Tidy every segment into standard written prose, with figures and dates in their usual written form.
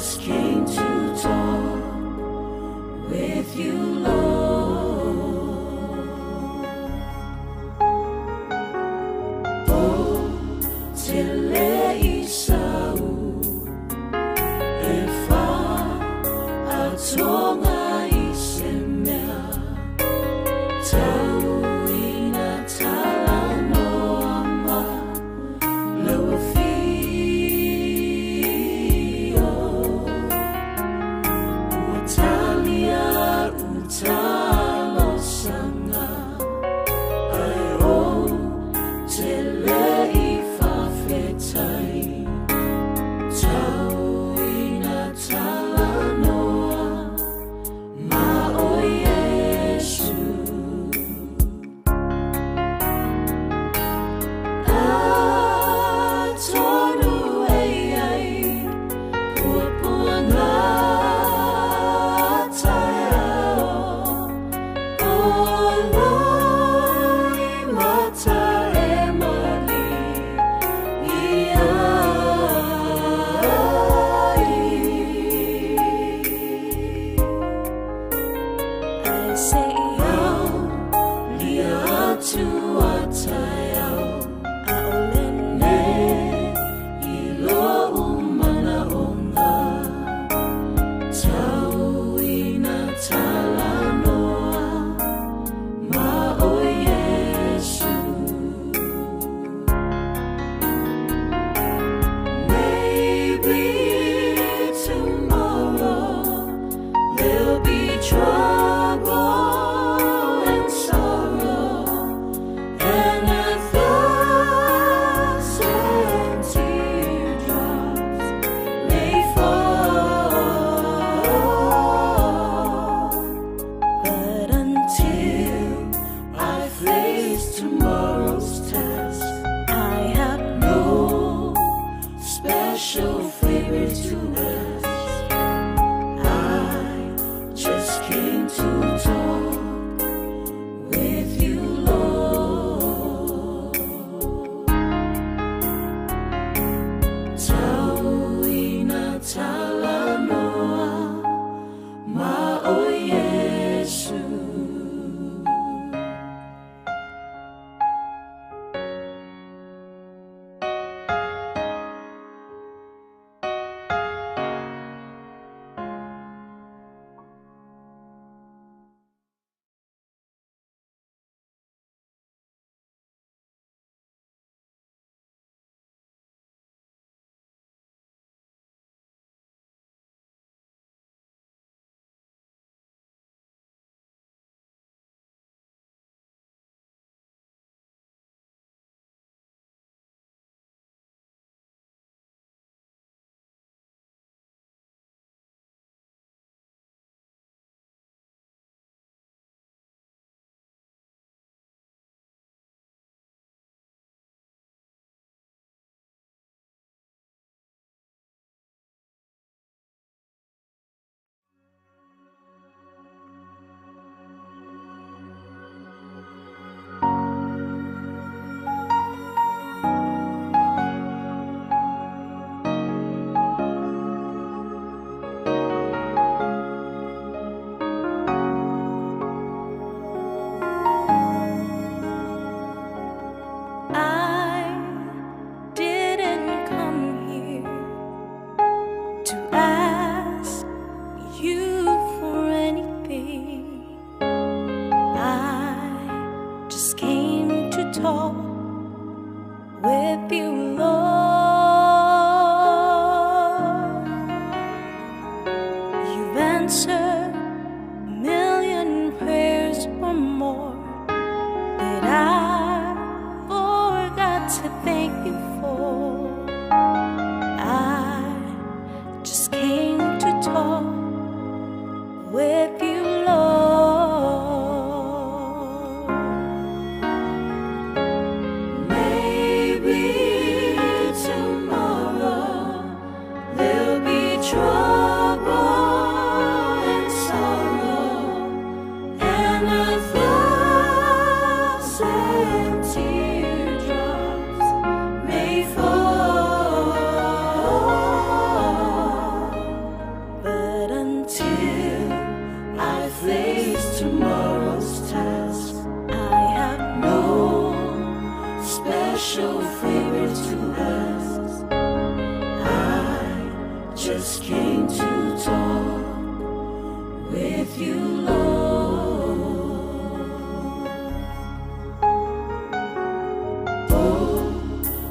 Just came to talk with you, Lord. Oh, tele isau e fa atonga i se mea tau ina talanoa ma lau afio. Ua talia utalosaga ae ou te le i faafetai tau ina talanoa ma o Iesu. Atonu e iai puapuaga taeao o loimata e maligia ai. I say Aulia atu a taeao ʻaʻole ne i loʻu manaʻoga tau ina talanoa ma o Iesu. Maybe tomorrow there'll be trouble and sorrow and 1,000 teardrops may fall. But until I face tomorrow's task, I have no special favor to ask. I just came to talk with you, Lord. Tau ina talanoa ma o Iesu. I didn't come here to ask you for anything. I just came to talk with you, Lord. You've answered a million prayers or more that I forgot to thank you for. I just came to talk with you, Lord. Maybe tomorrow there'll be trouble and with you, Lord. Oh,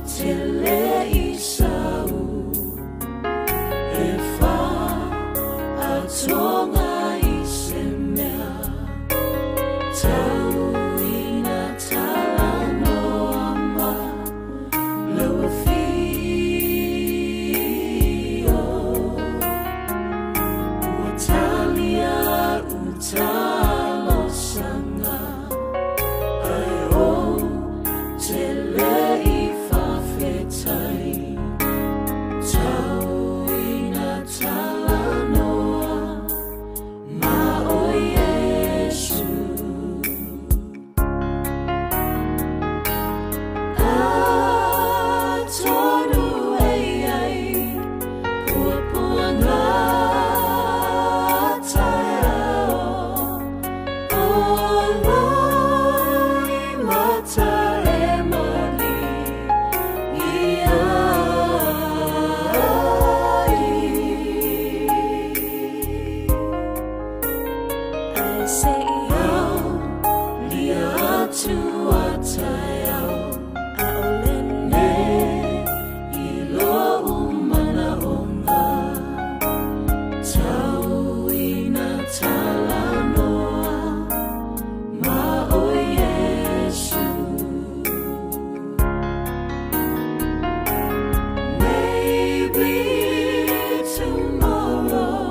tele isau e fa atonga i se mea tau ina talanoa ma lau afio. Ua talia utalosaga ai o tele i faafetai tau ina talanoa ma o Iesu. Atonu e ai puapuaga taeao o lai mata e mali ia ai. I say au lia atu a taeao aole ne i lou manaoga tau ina talanoa ma o Iesu. Maybe tomorrow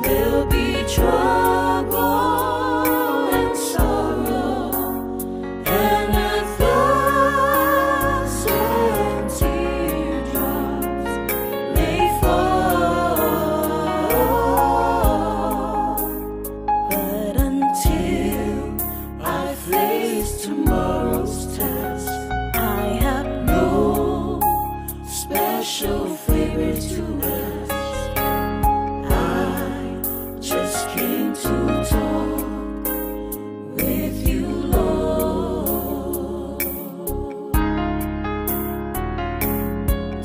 there'll be trouble and sorrow, and 1,000 teardrops may fall. But until I face tomorrow's test, I have no special favor to ask. I just came to talk with you, Lord.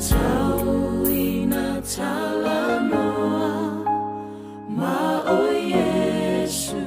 Tau ina talanoa ma o Iesu.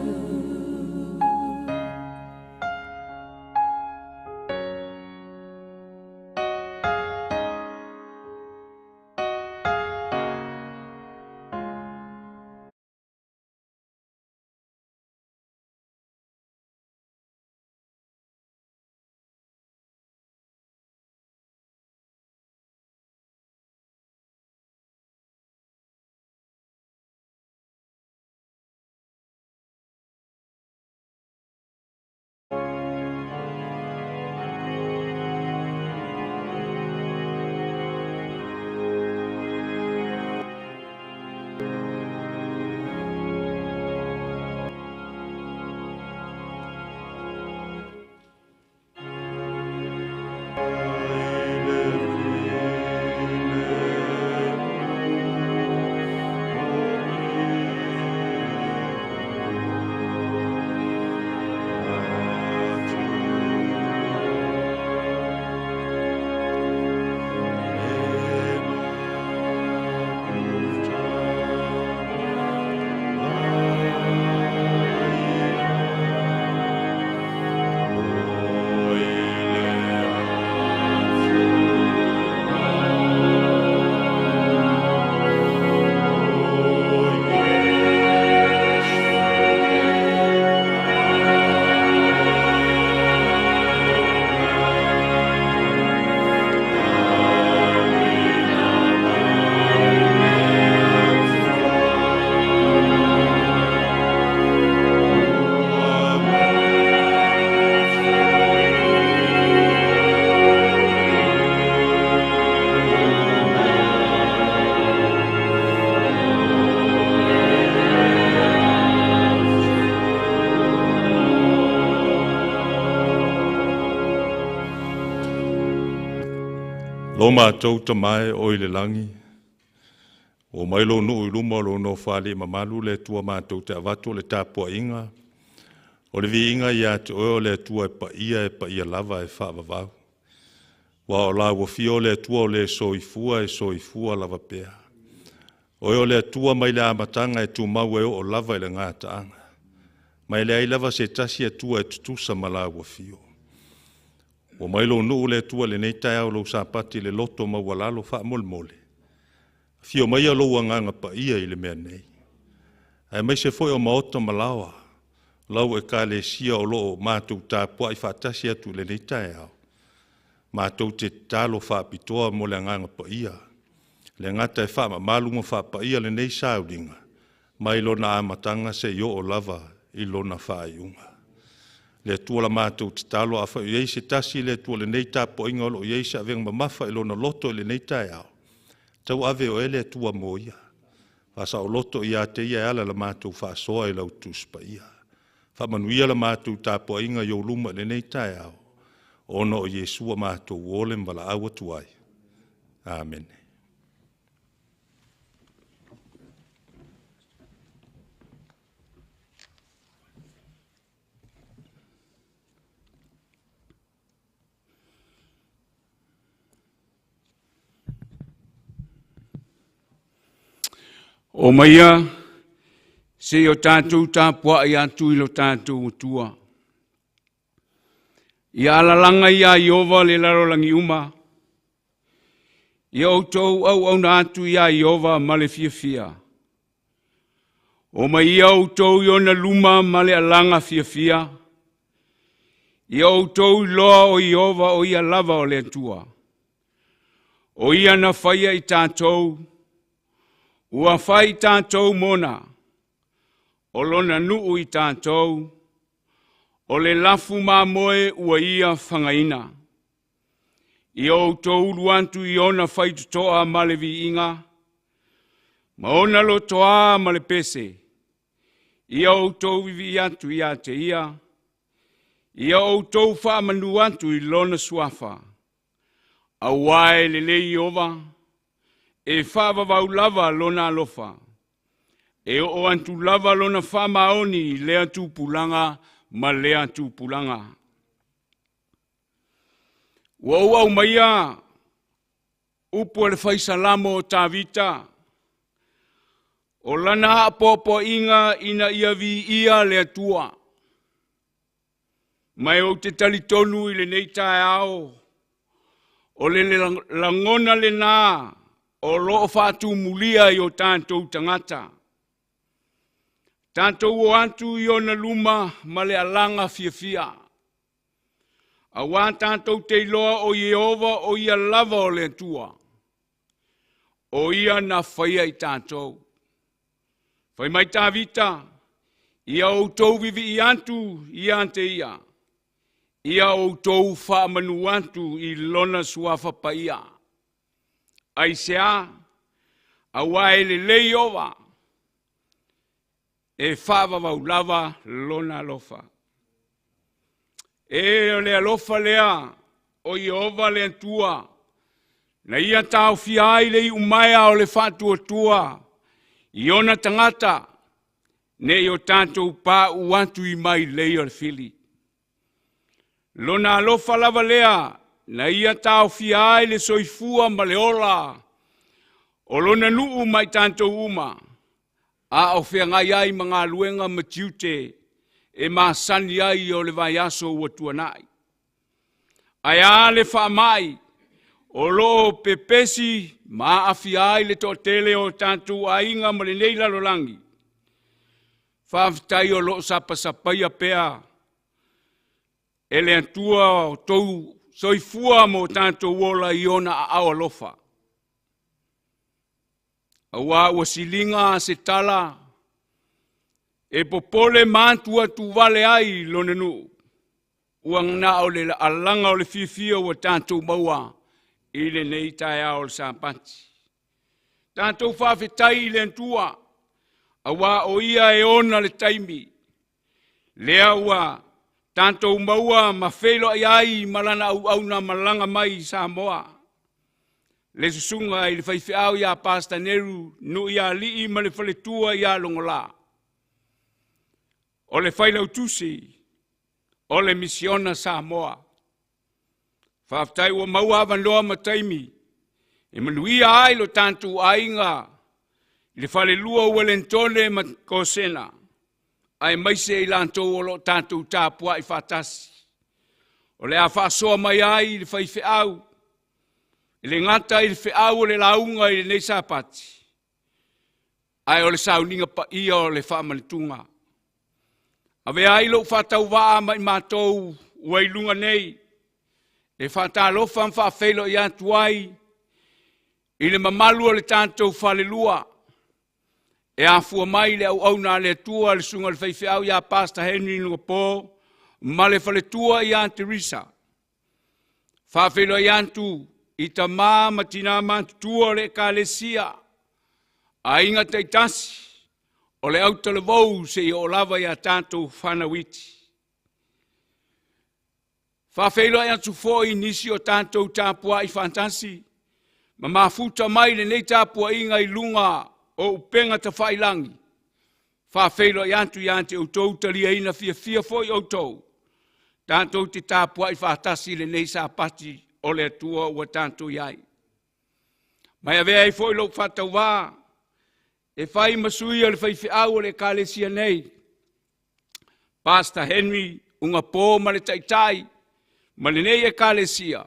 Lo matou tamae o i le lagi, ua mai lou nuu i luma o lou nofoalii mamalu le Atua matou te avatu o le tapuaiga, o le viiga ia te oe o le Atua e paia e paia lava e faavavau. Aua o lau afio o le Atua o le soifua e soifua lava pea. Oe o le Atua mai le amataga e tumau e oo lava i le gataaga, ma e leai lava se tasi Atua e tutusa ma lau afio. Ua omai lou nuu le Atua i lenei taeao o lou Sapati i le loto maualalo faamolemole. Afio maia lou Agaga Paia i le mea nei, aemaise foi o maota ma laoa, lau Ekalesia o lo o matou tapuai faatasi atu i lenei taeao, matou te tatalo faapitoa mo le Agaga Paia, le gata e faamamalu ma faapaia lenei sauliga, mai lona amataga seia oo lava i lona faaiuga. Le Atua la matou tatalo, afai o i ai se tasi le Atua i lenei tapuaiga o lo o i ai se avega mamafa i lona loto i lenei taeao, tauave e oe le Atua mo ia. Faasaoloto ia te ia e ala i la matou faasoa i lau Tusi Paia. Faamanuia la matou tapuaiga i ou luma i lenei taeao, ona o Iesu ua matou ole ma valaau atu ai. Amene. O maia se i o tatou tapuai atu i lo tatou Atua. Ia alalaga ia Ieova le lalolagi uma. Ia outou auauna atu iā Ieova ma le fiafia. O mai ia outou i ona luma ma le alaga fiafia. Ia outou iloa o Ieova o ia lava o le Atua. O ia na faia i tatou, ua fai i tatou mona, o lona nuu i tatou, o le lafu mamoe ua ia fagaina. Ia outou ulu atu i ona faitotoa ma le viiga, ma ona lotoā ma le pese. Ia outou vivii atu ia te ia, ia outou faamanu atu i lona suafa. Auā e lelei Ieova, e faavavau lava lona alofa, e oo atu lava lona faamaoni i lea tupulaga ma lea tupulaga. Ua ou aumaia upu a le fai Salamo o Tavita, o lana aapoapoaiga ina ia viia le Atua. Ma e ou te talitonu i lenei taeao, o le lagona lena o lo o faatumulia i o tatou tagata. Tatou o atu i ona luma ma le alaga fiafia. Auā tatou te iloa o Ieova o ia lava o le Atua. O ia na faia i tatou. Fai mai Tavita, ia outou vivii atu ia te ia, ia outou faamanu atu i lona suafa paia. Aisea? Auā e lelei Ieova, e faavavau lava lona alofa. E o le alofa lea o Ieova le Atua, na ia taofia ai le iumaea o le faatuatua i ona tagata, ne i o tatou pauu atu i mailei o le fili. Lona alofa lava lea na ia taofia ai le soifua ma le ola o lona nuu ma i tatou uma, a o feagai ai ma galuega ma tiute e masani ai o le vaiaso ua tuanai. Ae a le faamai o lo o pepesi ma aafia ai le toatele o tatou aiga ma lenei lalolagi? Faafetai o lo o sapasapaia pea e le Atua o tou soifua ma o tatou ola i ona aao alofa. Auā ua siliga se tala e popole ma atuatuvale ai lona nuu, ua na o le alaga o le fiafia ua tatou maua i lenei taeao o le Sapati. Tatou faafetai i le Atua, auā o ia e ona le taimi, lea ua tatou maua ma feiloai ai ma lana auauna malaga mai i Samoa, le susuga i le faifeau ia Pastor Neru Nuuialii ma le faletua ia Logolā, o le failautusi o le Misiona Samoa. Faafetai ua maua avanoa ma taimi e manuia ai lo tatou aiga. I le falelua o Uelenitone ma Kosena, aemaise i latou o lo o tatou tapuai faatasi. O le a faasoa mai ai le faifeau, e le gata i le feau o le lauga i lenei Sapati, ae o le sauniga paia o le faamanatuga. Avea ai lou faatauvaa ma i matou ua i luga nei, e faatalofa ma faafeiloai atu ai i le mamalu o le tatou falelua, e afua mai le auauna a le Atua le susuga i le faifeau ia Pastor Henry Nuapo ma le faletua ia Teresa. Faafeiloai atu i tama ma tina matutua o le Ekalesia, aiga taitasi, o le autalavou seia oo lava ia tatou fanau iti. Faafeiloai atu foi i nisi o tatou tapuai faatasi ma mafuta mai lenei tapuaiga i luga o upega tafailagi. Faafeiloai atu ia te outou, taliaina fiafia foi outou tatou te tapuai faatasi i lenei Sapati o le Atua ua tatou i ai. Ma e avea ai foi lou faatauvaa e fai ma sui o le faifeau o le Ekalesia nei, Pastor Henry Ugapo ma le Taitai ma lenei Ekalesia,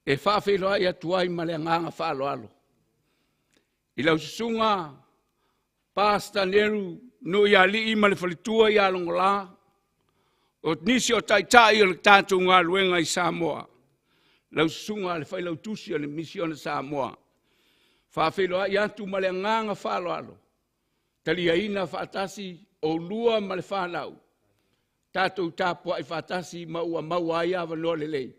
e faafeiloai atu ai ma le agaga faaaloalo i lau susuga Pastor Neru Nuuialii ma le faletua ia Logola, o nisi o taitai o le tatou galuega i Samoa, lau susuga i le Failautusi o le Misiona Samoa. Faafeiloai atu ma le agaga faaaloalo, taliaina faatasi oulua ma le fanau, tatou tapuai faatasi ma ua maua ai avanoa lelei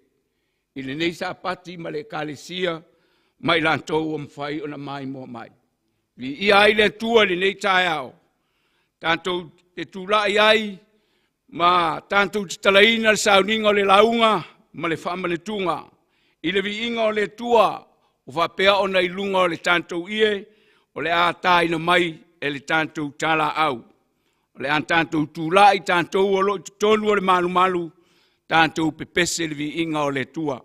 i lenei Sapati ma le Ekalesia ma i latou ua mafai ona maimoa mai. Viia ai le Atua i lenei taeao, tatou te tulai ai ma tatou tatalaina le sauniga o le lauga ma le faamanatuga i le viiga o le Atua ua faapea ona i luga o le tatou ie o le a taina mai e le tatou talaau. O le a tatou tulai tatou o lo o i totonu o le malumalu, tatou pepese le viiga o le Atua.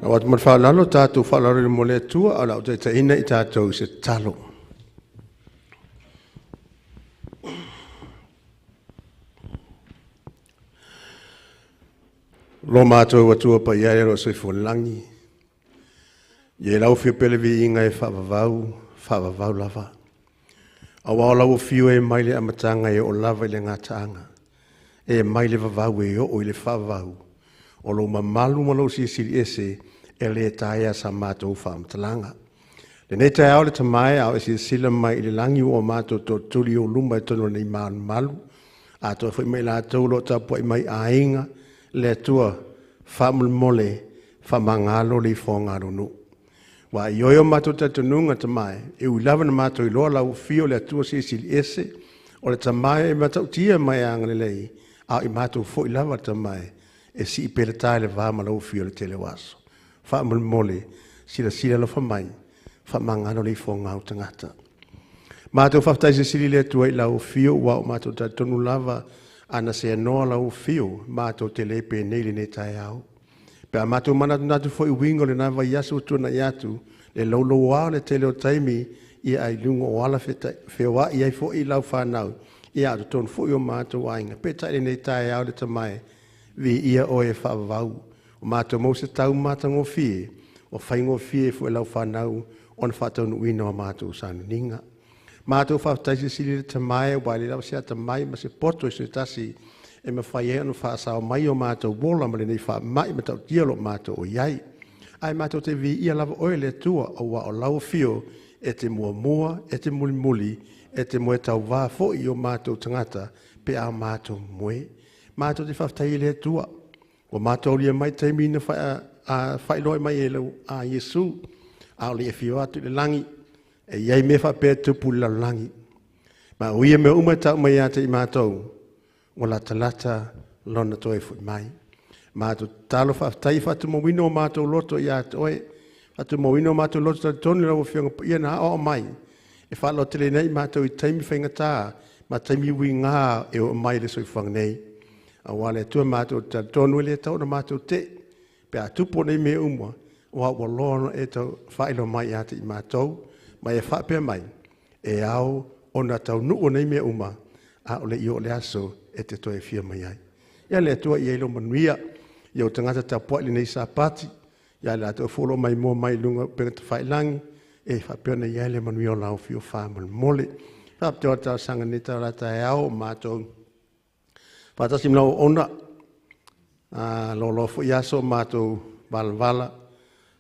Lau atu ma le faaaloalo tatou faaaloalo mo le Atua, a o le a ou taitaiina i tatou i se tatalo. Lo matou Atua paia e o lo o soifua i le lagi, ia e lau afio pea le viiga e faavavau, faavavau lava. Auā o lau afio e mai le amataga e oo lava i le gataaga, e mai le vavau e oo i le faavavau, o lou mamalu ma lou silisili ese e le taea sa matou faamatalaga. Lenei taeao le Tama e, a o e silasila mai i le lagi ua matou tootuli i ou luma i totonu o lenei malumalu, atoa foi ma i latou o lo o tapuai mai aiga, le Atua, faamolemole, faamagalo le ifoga a lou nuu. Ua ioe o matou talitonuga Tama e, e ui lava na matou iloa lau afio o le Atua Silisili Ese, o le Tama e matautia ma e agalelei, a o i matou foi lava Tama e, e sii pea le ta i le va ma lau afio i le tele o aso. Faamolemole, silasila alofa mai, faamagalo le ifoga a ou tagata. Matou faafetai silisili le Atua i lau afio, ua o matou talitonu lava ana seanoa lau afio, matou te le penei lenei taeao. Pe a matou manatunatu foi i uiga o lena vaiaso ua tuanai atu, le louloua o le tele o taimi, ia ai luga o ala feoai ai foi lau fanau, ia a o totonu foi o matou aiga. Peitai lenei taeao le Tama e, viia oe e faavavau, o matou maua se tau matagofie, ua faigofie foi i lau fanau ona faataunuuina o matou sauniuniga. Matou faafetai silisili le Tama e, ua le lava se atamai ma se poto i se tasi e mafai ai ona faasao mai o matou ola ma lenei faamai matautia o lo o matou o i ai. Ae matou te viia lava oe le Atua, aua o lau afio e te muamua, e te mulimuli, e te moe tauvā foi i o matou tagata pe a matou moe. Matou te faafetai i le Atua, ua matou aulia mai taimi na faailoa mai e lau a Iesu, a o le i afio atu i le lagi, e i ai mea faapea e tupu i le lalolagi. Ma o ia mea uma e tau mai ia te i matou, ua latalata lona toe foi mai. Matou tatalo faafetai faatumauina o matou loto ia te oe, faatumauina o matou loto talitonu i lau Afioga Paia na aoao mai, e faalototele ai matou i taimi faigata ma taimi uiga e oo mai i le soifuaga nei. Aua le Atua matou te talitonu e le tatau ona matou tei, pe a tupu nei mea uma, aua ua loa ona e tau faailoa mai ia te i matou, ma e faapea mai, e ao ona taunuu nei mea uma, a o le i oo le aso e te toe afio mai ai. Ia le Atua ia i lou manuia, ia o tagata tapuai lenei Sapati, ia le latou foi o lo o maimoa mai i luga o upega tafailagi, e faapea ona i ai le manuia o lau afio faamolemole. Faapitoa le talosaga i lenei taula taeao o matou faatasi ma lau auauna, loaloa foi aso o matou valavala,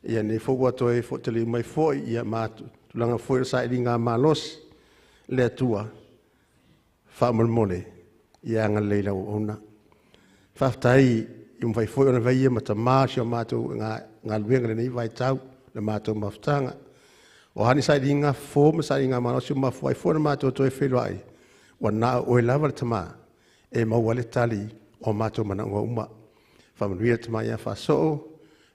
ia nei foi ua toe foatali mai foi, ia ma tulaga foi o sailiga malosi, le Atua, faamolemole, ia agalelei i lau auauna. Faafetai i mafai foi ona avea ia ma tamā o si o matou galuega i lenei vaitau, le matou mafutaga. O a ni sailiga fofo ma sailiga malosi ua mafua ai foi ona matou toe feiloai, ua na o oe lava le Tamā e maua ai le tali o matou manaoga uma. Faamanuia le Tama ia Faasoo,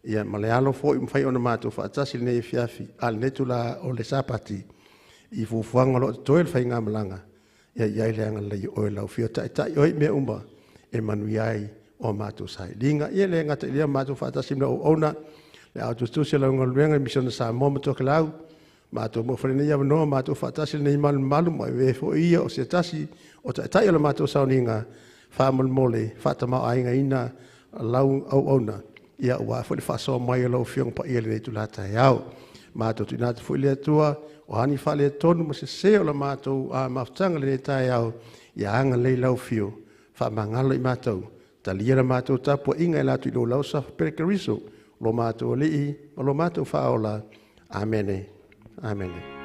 ia ma le alo foi ua mafai ona matou faatasi i lenei afiafi, a lenei itula o le Sapati, i fuafuaga o lo o totoe o le faigamalaga, ia i ai le agalelei o oe i lau Afio Taitai oe i mea uma e manuia ai o matou sailiga. Ia le gata i lea, matou faatasi ma auauna, le au tusitusi o lau galuega i Misiona Samoa ma Tokelau, matou maua foi lenei avanoa, matou faatasi lenei malumalu, ma e foi ia o se tasi o taitai o le matou sauniga, faamolemole, faatamaoaigaina lau auauna, ia aua foi le faasoa mai o lau Afioga Paia i lenei itula taeao. Matou tuuina atu foi le Atua, o a ni faaletonu ma sese o la matou mafutaga i lenei taeao, ia agalelei lau afio, faamagalo i matou, talia la matou tapuaiga e ala atu i lo lau Suafa Pele Keriso, lo matou Alii ma lo matou Faaola. Amene. Amene.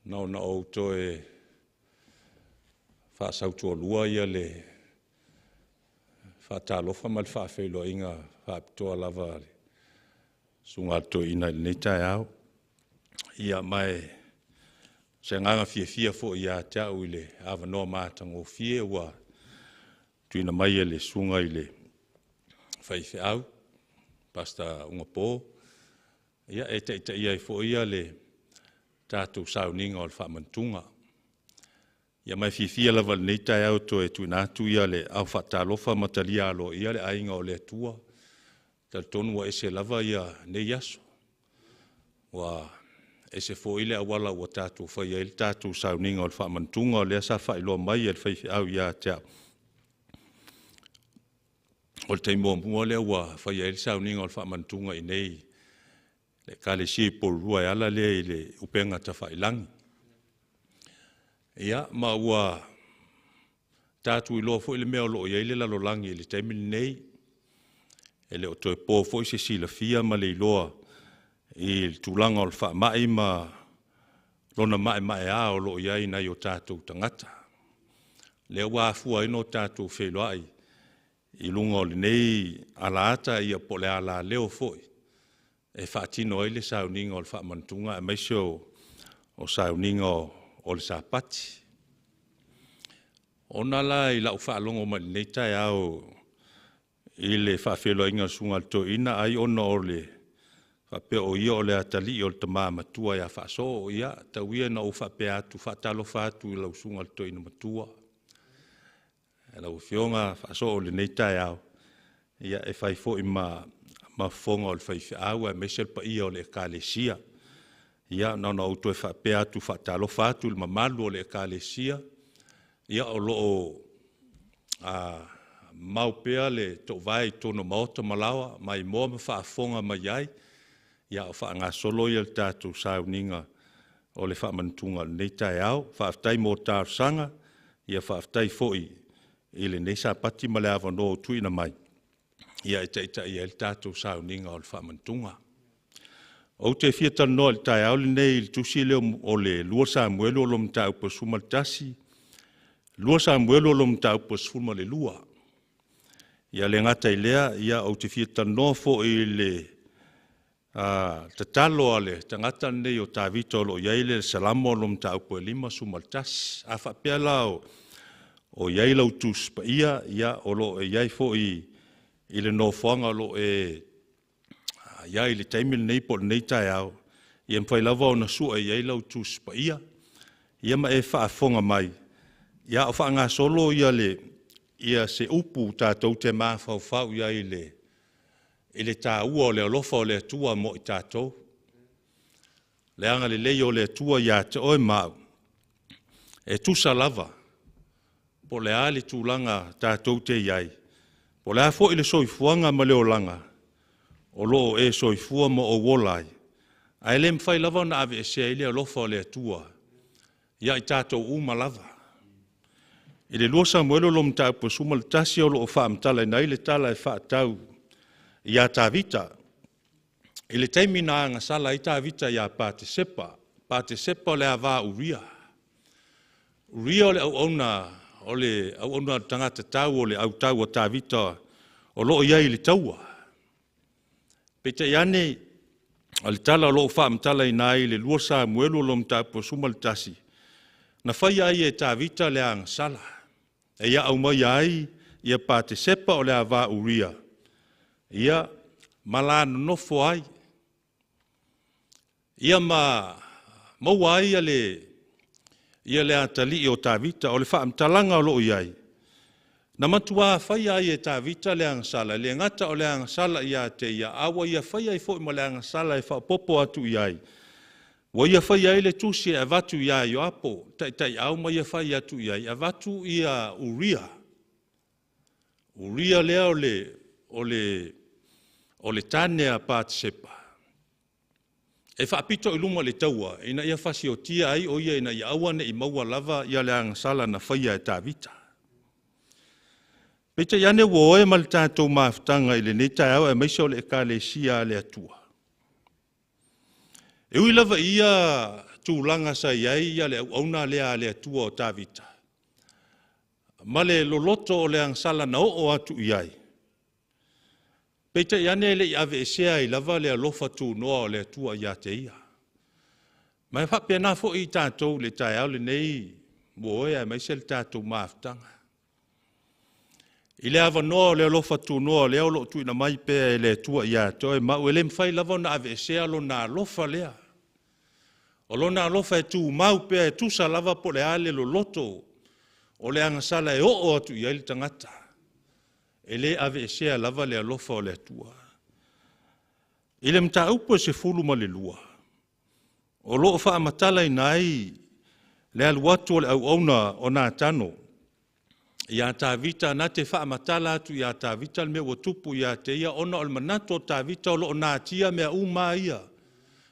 Na ona ou toe faasautualua le faatalofa ma le faafeiloaiga faapitoa lava a le Susuga a le Toeaina i lenei taeao. Ia, ma o se agaga fiafia foi ia te au i le avanoa matagofie ua tuuina mai e le Susuga i le faifeau, Pastor Ugapo, e taitaia ai foi le tatou sauniga o le faamanatuga. Ia ma e fiafia lava i lenei taeao e toe tuuina atu le aao faatalofa ma talia aloaia le aiga o le Atua. E talitonu ua ese lava nei aso, ua ese foi le auala ua tatou faia ai le tatou sauniga o le faamanatuga, o lea sa faailoa mai e le faifeau ia te au, o le taimi muamua lea ua faia ai le sauniga o le faamanatuga i inei i le Ekalesia i Upolu e ala lea i le upega tafailagi. Ia, ma ua tatou iloa foi le mea o lo o i ai le lalolagi i le taimi lenei, e le o toe po foi se silafia ma le iloa i le tulaga o le faamai ma lona maemaea o lo o i ai i nai o tatou tagata. Lea ua afua ai ona tatou feiloai i luga o lenei alaata po o le alaleo foi e faatino ai le sauniga o le faamanatuga aemaise o sauniga o le Sapati. Ona la i lau faalogo mai i lenei taeao i le faafeiloaiga a le Susuga i le Toeaina, ai ona o le faapea o ia o le atalii o le tama matua ia Faasoo, ia tau ia ina ou faapea atu, faatalofa atu i lau Susuga i le Toeaina matua, lau Afioga Faasoo i lenei taeao, e fai foi ma fofoga o le faifeau aemaise le paia o le Ekalesia. Ia na ona ou toe faapea atu, faatalofa atu i le mamalu o le Ekalesia, o lo o mau pea le toovae i totonu o maota ma laoa, maimoa ma faafofoga mai ai a o faagasolo le tatou sauniga o le faamanatuga o lenei taeao. Faafetai mo talosaga, faafetai foi i lenei Sapati ma le avanoa ua tuuina mai e taitaia ai le tatou sauniga o le faamanatuga. Ou te fia talanoa i le taeao lenei i le tusi lea o le 2 Samuelu mataupu 11, 2 Samuelu mataupu 12. Ia le gata i lea, ou te fia talanoa foi i le tatalo a le tagata lenei o Tavita o lo o i ai le Salamo mataupu 51. A faapea la o i ai lau Tusi Paia, ia o lo o i ai foi i le nofoaga o lo o e i ai i le taimi lenei po o lenei taeao, ia e mafai lava ona sue i ai lau Tusi Paia, ia ma e faafofoga mai a o faagasolo se upu tatou te mafaufau i ai i le taua o le alofa o le Atua mo i tatou. Le agalelei o le Atua ia te oe ma au, e tusa lava po o le a le tulaga tatou te i ai, po o le a foi le soifuaga ma le olaga o lo o e soifua ma ou ola ai, ae le mafai lava ona aveesea ai le alofa o le Atua ia i tatou uma lava. I le 2 Samuelu mataupu 11 o lo o faamatalaina ai le tala e faatatau ia Tavita i le taimi na agasala ai Tavita ia Patesepa. Patesepa o le ava a Uria. Uria o le auauna a le tagata tau o le autau a Tavita o lo o i ai i le taua. Peitai ane o le tala o lo o faamatalaina ai i le 2 Samuelu mataupu 11, na faia ai e Tavita le agasala, ina ia aumaia ai Patesepa o le ava a Uria, ia, ma la nonofo ai, ia ma maua ai le atalii o Tavita. O le faamatalaga o lo o i ai, na matua faia ai e Tavita le agasala, e le gata o le agasala ia te ia, a ua ia faia ai foi ma le agasala e faaopoopo atu i ai, ua ia faia ai le tusi e avatu ia Ioapo, taitaiau ma ia fai atu i ai, avatu ia Uria. Uria lea o le tane a Patesepa, e faapito i luma o le taua ina ia fasiotia ai o ia ina ia aua ne i maua lava le agasala na faia e Tavita. Peitai ane ua o e ma le tatou mafutaga i lenei taeao aemaise o le Ekalesia a le Atua. E ui lava i ia tulaga sa i ai le auauna lea a le Atua o Tavita, ma le loloto o le agasala na oo atu i ai, peitai ane e le i aveesea ai lava le alofa tunoa o le Atua ia te ia. Ma e faapena foi i tatou i le taeao lenei, ua oe aemaise le tatou mafutaga. I le avanoa o le alofa tunoa o lea o lo o tuuina mai pea e le Atua ia te oe ma au, e le mafai lava ona aveesea lona alofa lea. O lona alofa e tumau pea e tusa lava po o le a le loloto o le agasala e oo atu i ai le tagata. E le aveesea lava le alofa o le Atua. I le mataupu e 12, o lo o faamatalaina ai le alu atu o le auauna o Natano ia Tavita, na te faamatala atu ia Tavita le mea ua tupu ia te ia, ona o le manatu o Tavita o lo o natia mea uma ia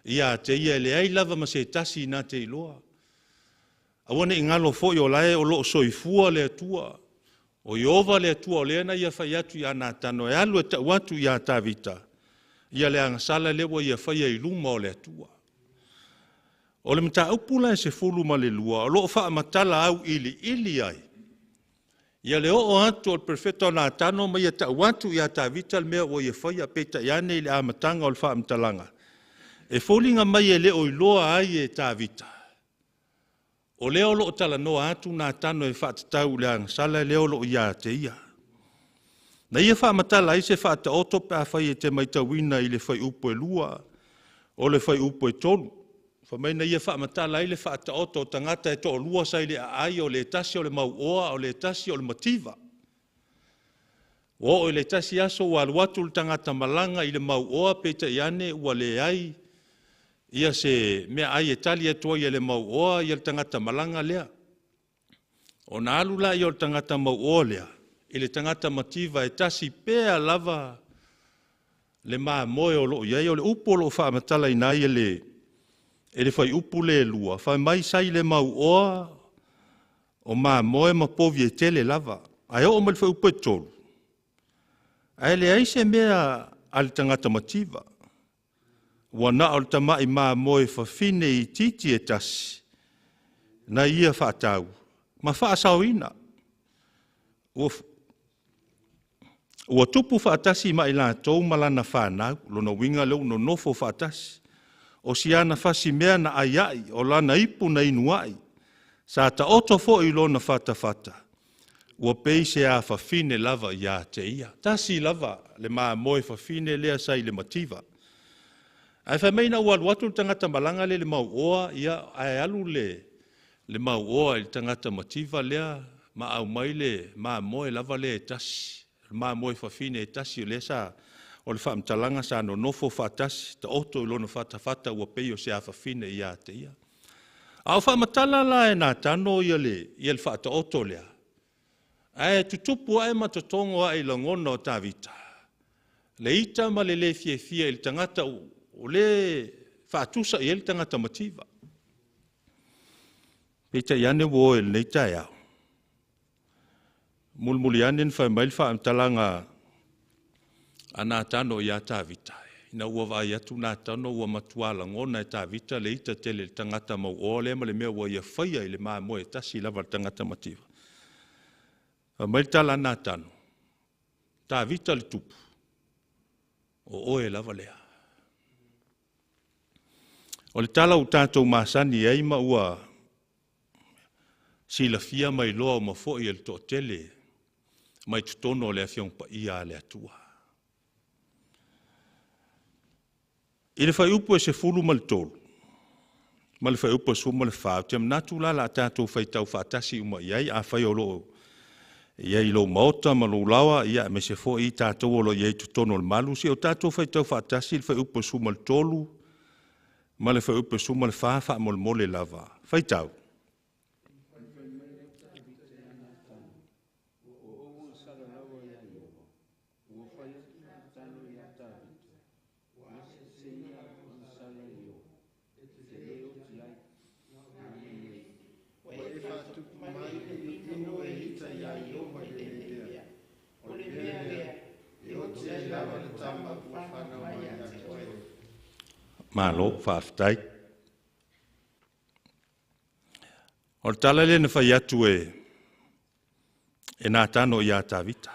ia te ia, e leai lava ma se tasi na te iloa. Aua ne i galo foi o lae o lo o soifua le Atua, o Ieova le Atua o lea na ia fai atu ia Natano e alu e tau atu ia Tavita ia le agasala lea ua ia faia i luma o le Atua. O le mataupu la e 12, o lo o faamatala auiliili ai ia le oo atu o le perofeta o Natano ma ia tau atu ia Tavita le mea ua ia faia. Peitai ane i le amataga o le faamatalaga, e foliga mai e le o iloa ai e Tavita, o lea o lo o talanoa atu Natano e faatatau i le agasala lea o lo o ia te ia. Na ia faamatala ai se faataoto pe afai e te matauina i le fuaiupu e 2 o le fuaiupu e 3. Fai mai na ia faamatala ai le faataoto o tagata e toalua sa i le aai, o le tasi o le mauoa, o le tasi o le mativa. Ua oo i le tasi aso ua alu atu le tagata malaga i le mauoa, peitai ane ua leai ia se meaai e tali atu ai e le mauoa ia le tagata malaga lea. Ona alu la ia o le tagata mauoa lea i le tagata mativa e tasi pea lava le mamoe o lo o i ai. O le upu o lo o faamatalaina ai e le fuaiupu le 2, fai mai sa i le mauoa o mamoe ma povi e tele lava. Ae oo mai le fuaiupu e 3, ae leai se mea a le tagata mativa, ua na o le tamai mamoe fafine itiiti e tasi, na ia faatau ma faasaoina. Ua tupu faatasi ma i latou ma lana fanau, lona uiga lea ua nonofo faatasi. O si ana fasimea na ai ai, o lana ipu na inu ai, sa taoto foi i lona fatafata, ua pei se afafine lava ia te ia. Tasi lava le mamoe fafine lea sa i le mativa. Ae fai mai ina ua alu atu le tagata malaga lea i le mauoa, ia, ae alu le mauoa i le tagata mativa lea ma aumai le mamoe lava lea e tasi, le mamoe fafine e tasi, o lea sa, o le faamatalaga sa nonofo faatasi, taoto i lona fatafata ua pei o se afafine ia te ia. A o faamatala la e Natano ia le faataoto lea, ae tutupu ae ma totogo ae i lagona o Tavita, le ita ma le le fiafia i le tagata o le faatusa i ai le tagata mativa. Peitai ane ua oe i lenei taeao, mulimuli ane na fai mai le faamatalaga a Natano ia Tavita, ina ua vaai atu Natano ua matua lagona e Tavita le ita tele i le tagata mauoa lea ma le mea ua ia faia i le mamoe tasi lava le tagata mativa. Fai mai le tala a Natano, Tavita le tupu, o oe lava lea. O le tala ua tatou masani ai ma ua silafia mai loa uma foi e le toatele mai totonu o le Afioga Paia a le Atua. I le fuaiupu e 13 ma le fuaiupu e 14, ou te manatu la o le a tatou faitau faatasi uma i ai, afai o lo o i ai i lou maota ma lou laoa, ia aemaise foi tatou o lo o i ai i totonu o le malu, se o tatou faitau faatasi le fuaiupu e 13 ma le fuaiupu e 14 faamolemole lava. Faitau. Malo, faafetai. O le tala lea na fai atu e Natano ia Tavita.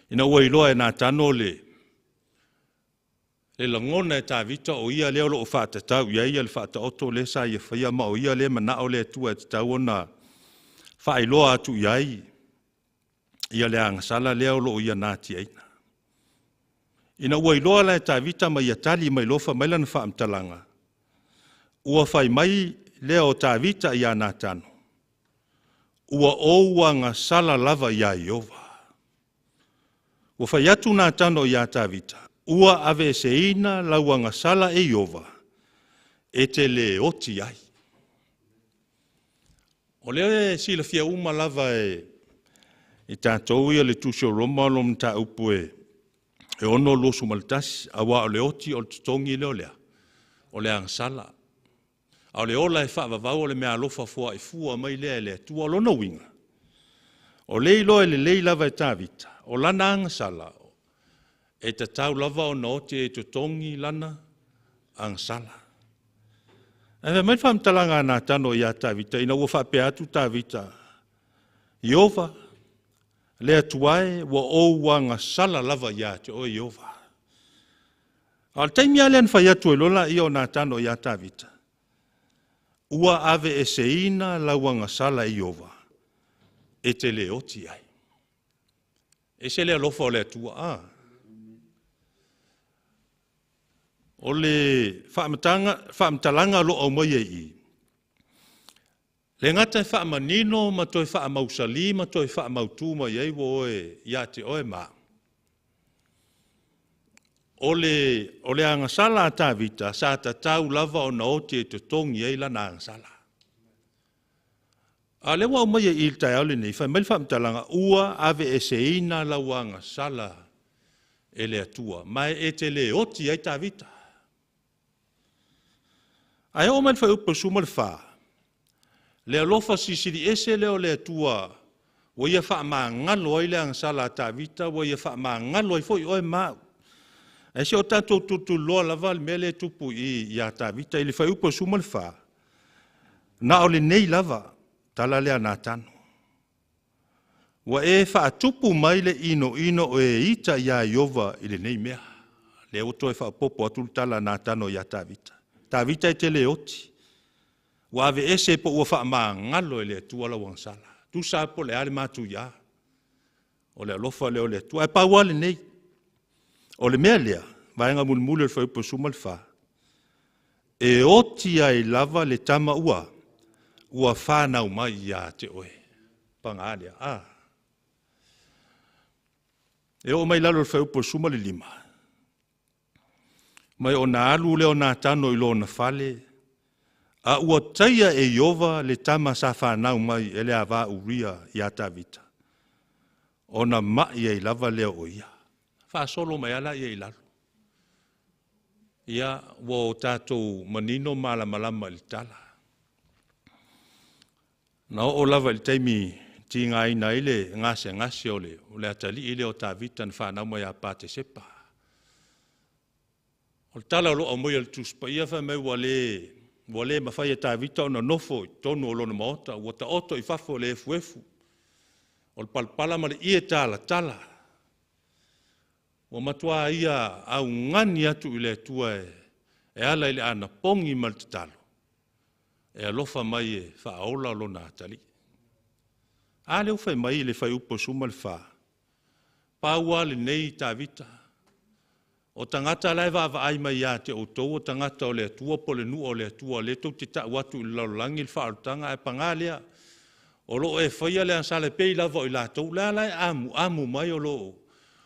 Ina ua iloa e Natano le lagona e Tavita o ia lea o lo o faatatau i ai le faataoto lea sa ia faia, ma o ia lea manao le Atua e tatau ona faailoa atu i ai ia le agasala lea o lo o ia natiaina. Ina ua iloa la e Tavita ma ia tali mai loa fai mai lana faamatalaga, ua fai mai lea o Tavita ia Natano, ua ou agasala lava ia Ieova. Ua fai atu Natano ia Tavita, ua aveeseina lau agasala e Ieova, e te le oti ai. O lea e silafia uma lava e i tatou ia le Tusi o Roma lo mataupu e 6:21, aua o le oti o le totogi lea o lea, o le agasala. A o le ola e faavavau o le meaalofa foaifua mai lea e le Atua. O lona uiga, o lea e iloa e lelei lava e Tavita, o lana agasala, e tatau lava ona oti e totogi lana agasala. Ae fai mai le faamatalaga a Natano ia Tavita, ina ua faapea atu Tavita, Ieova, le Atua e, ua ou agasala lava ia te oe Ieova. A o le taimi lava lea na fai atu ai loa laia o Natano ia Tavita, ua aveeseina lau agasala e Ieova, e te le oti ai. E ese le alofa o le Atua. O le faamatalaga o lo o aumaia i i, le gata e faamanino ma toe faamausali ma toe faamautu mai ai ua oe ia te oe ma au, o le agasala a Tavita sa tatau lava ona oti e totogi ai lana agasala. A o lea ua aumaia i i le taeao lenei, fai mai le faamatalaga, ua aveeseina lau agasala e le Atua, ma e te le oti ai Tavita. Ae oo mai le fuaiupu 14, le alofa silisili ese lea o le Atua ua ia faamagalo ai le agasala a Tavita, ua ia faamagalo ai foi oe ma au. Ae se o tatou tulituliloa lava le mea lea e tupu i i ia Tavita i le fuaiupu 14, na o lenei lava, tala lea a Natano, ua e faatupu mai le inoino o e ita ia Ieova i lenei mea. Lea ua toe faaopoopo atu le tala a Natano ia Tavita. Tavita e te le oti, ua aveese po ua faamagalo e le Atua lau agasala. Tusa po o le a le matuia, o le alofa lea o le Atua. Ae pau lava lenei, o le mea lea, vaega mulimuli o le fuaiupu 14, e oti ai lava le tama ua fanau mai ia te oe. Paga lea. E oo mai lalo i le fuaiupu 15, mai ona alu lea o Natano i lona fale, a ua taia e Ieova le tama sa fanau mai e le ava Uria ia Tavita, ona mai ai lava lea o ia. Faasolo mai ala ia i lalo. Ia, ua o tatou manino malamalama i le tala. Na oo lava i le taimi tigaina ai le gasegase o le atalii lea o Tavita na fanau mai ia Patesepa. O le tala o lo o aumaia e le Tusi Paia fai mai ua le mafai e Tavita ona nofo i totonu o lona maota, ua taoto i fafo o le efuefu, o le palapala ma le ie talatala. Ua matua ia augani atu i le Atua e ala i le anapogi ma le tatalo, e alofa mai e faaola lona atalii. A lea ua fai mai le fuaiupu 14, pau lava lenei Tavita, o tagata la e vaavaai mai ia te outou o tagata o le Atua po o le nuu o le Atua, lea tou te tau atu i le lalolagi le faaolataga, ae paga lea, o lo o e faia le agasala e pei lava o i latou, lea la e amuamu mai o lo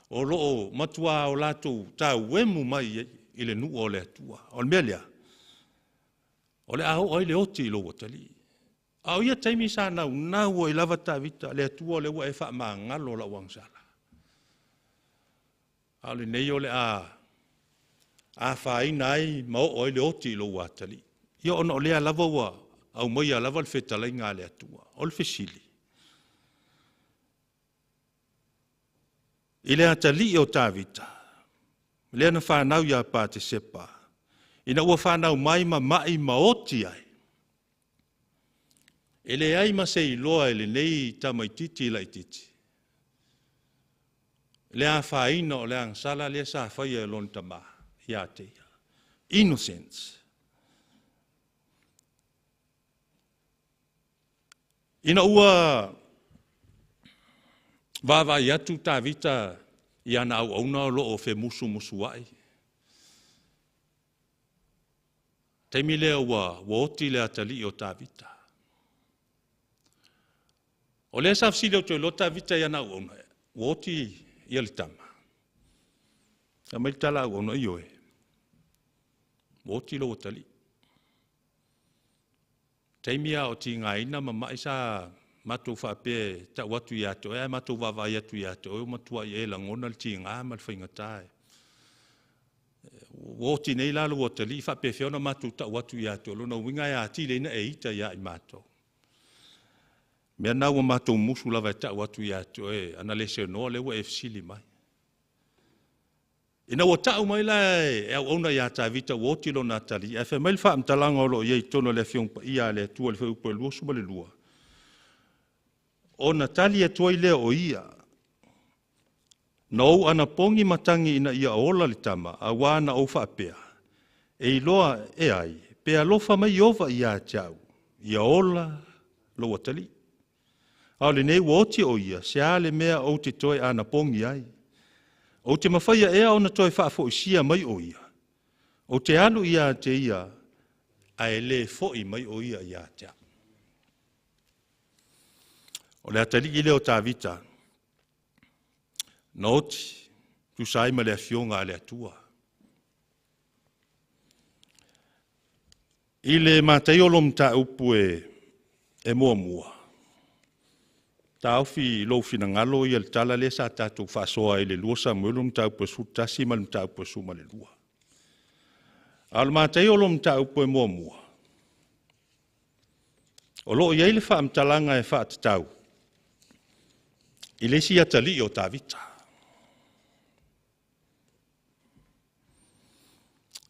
o matua o latou tauemu mai i le nuu o le Atua. O le mea lea, o le a oo ai le oti i lou atalii. A o ia taimi sa naunau ai lava Tavita, le Atua lea ua e faamagalo lau agasala. A o lenei o le a afaina ai ma oo ai le oti i lou atalii. Ia ona o lea lava ua aumaia lava le fetalaiga a le Atua. O le fesili, i le atalii o Tavita, lea na fanau ia Patesepa, ina ua fanau mai ma mai ma oti ai, E leai ma se iloa e lenei tamaitiiti laitiiti le afaina o le agasala lea sa faia e lona tama ia te ia. Innocence. Ina ua vaavaai atu Tavita i ana auauna o lo o femusumusuai, taimi lea ua oti le atalii o Tavita. O lea sa fesili atu ai loa Tavita i ana auauna, ua oti ia le tama? Fai mai le tala a auauna, ioe, ua oti lou atalii. Taimi a o tigaina ma mai sa matou faapea e tau atu ia te oe, ae matou vaavaai atu ia te oe ua matuai e lagona le tiga ma le faigata. Ua oti nei la lou atalii, faapefea ona matou tau atu ia te oe, lona uiga e atili ai ona e ita ia i matou. Mea na ua matou musu lava e tau atu ia te oe, ana le seanoa lea ua e fesili mai. Ina ua tau mai la e auauna ia Tavita ua oti lona atalii, ae fai mai le faamatalaga o lo o i ai i totonu o le Afioga Paia a le Atua i le Fuaiupu 22, ona tali atu ai lea o ia, na ou anapogi matagi ina ia ola le tama, auā na ou faapea, e iloa e ai, pe alofa mai Ieova ia te au, ia ola lou atalii. A o lenei ua oti o ia, se a le mea ou te toe anapogi ai? Ou te mafaia ea ona toe faafoisia mai o ia? Ou te alu ia te ia, ae le foi mai o ia ia te au. O le atalii lea o Tavita, na oti, tusa ai ma le afioga a le Atua. I le Mataio mataupu e muamua, taofi i lou finagalo ia le tala lea sa tatou faasoa ai i le 2 Samuelu mataupu e 11 ma le mataupu e 12. A o le Mataio mataupu e muamua, o lo o i ai le faamatalaga e faatatau i le isi atalii o Tavita.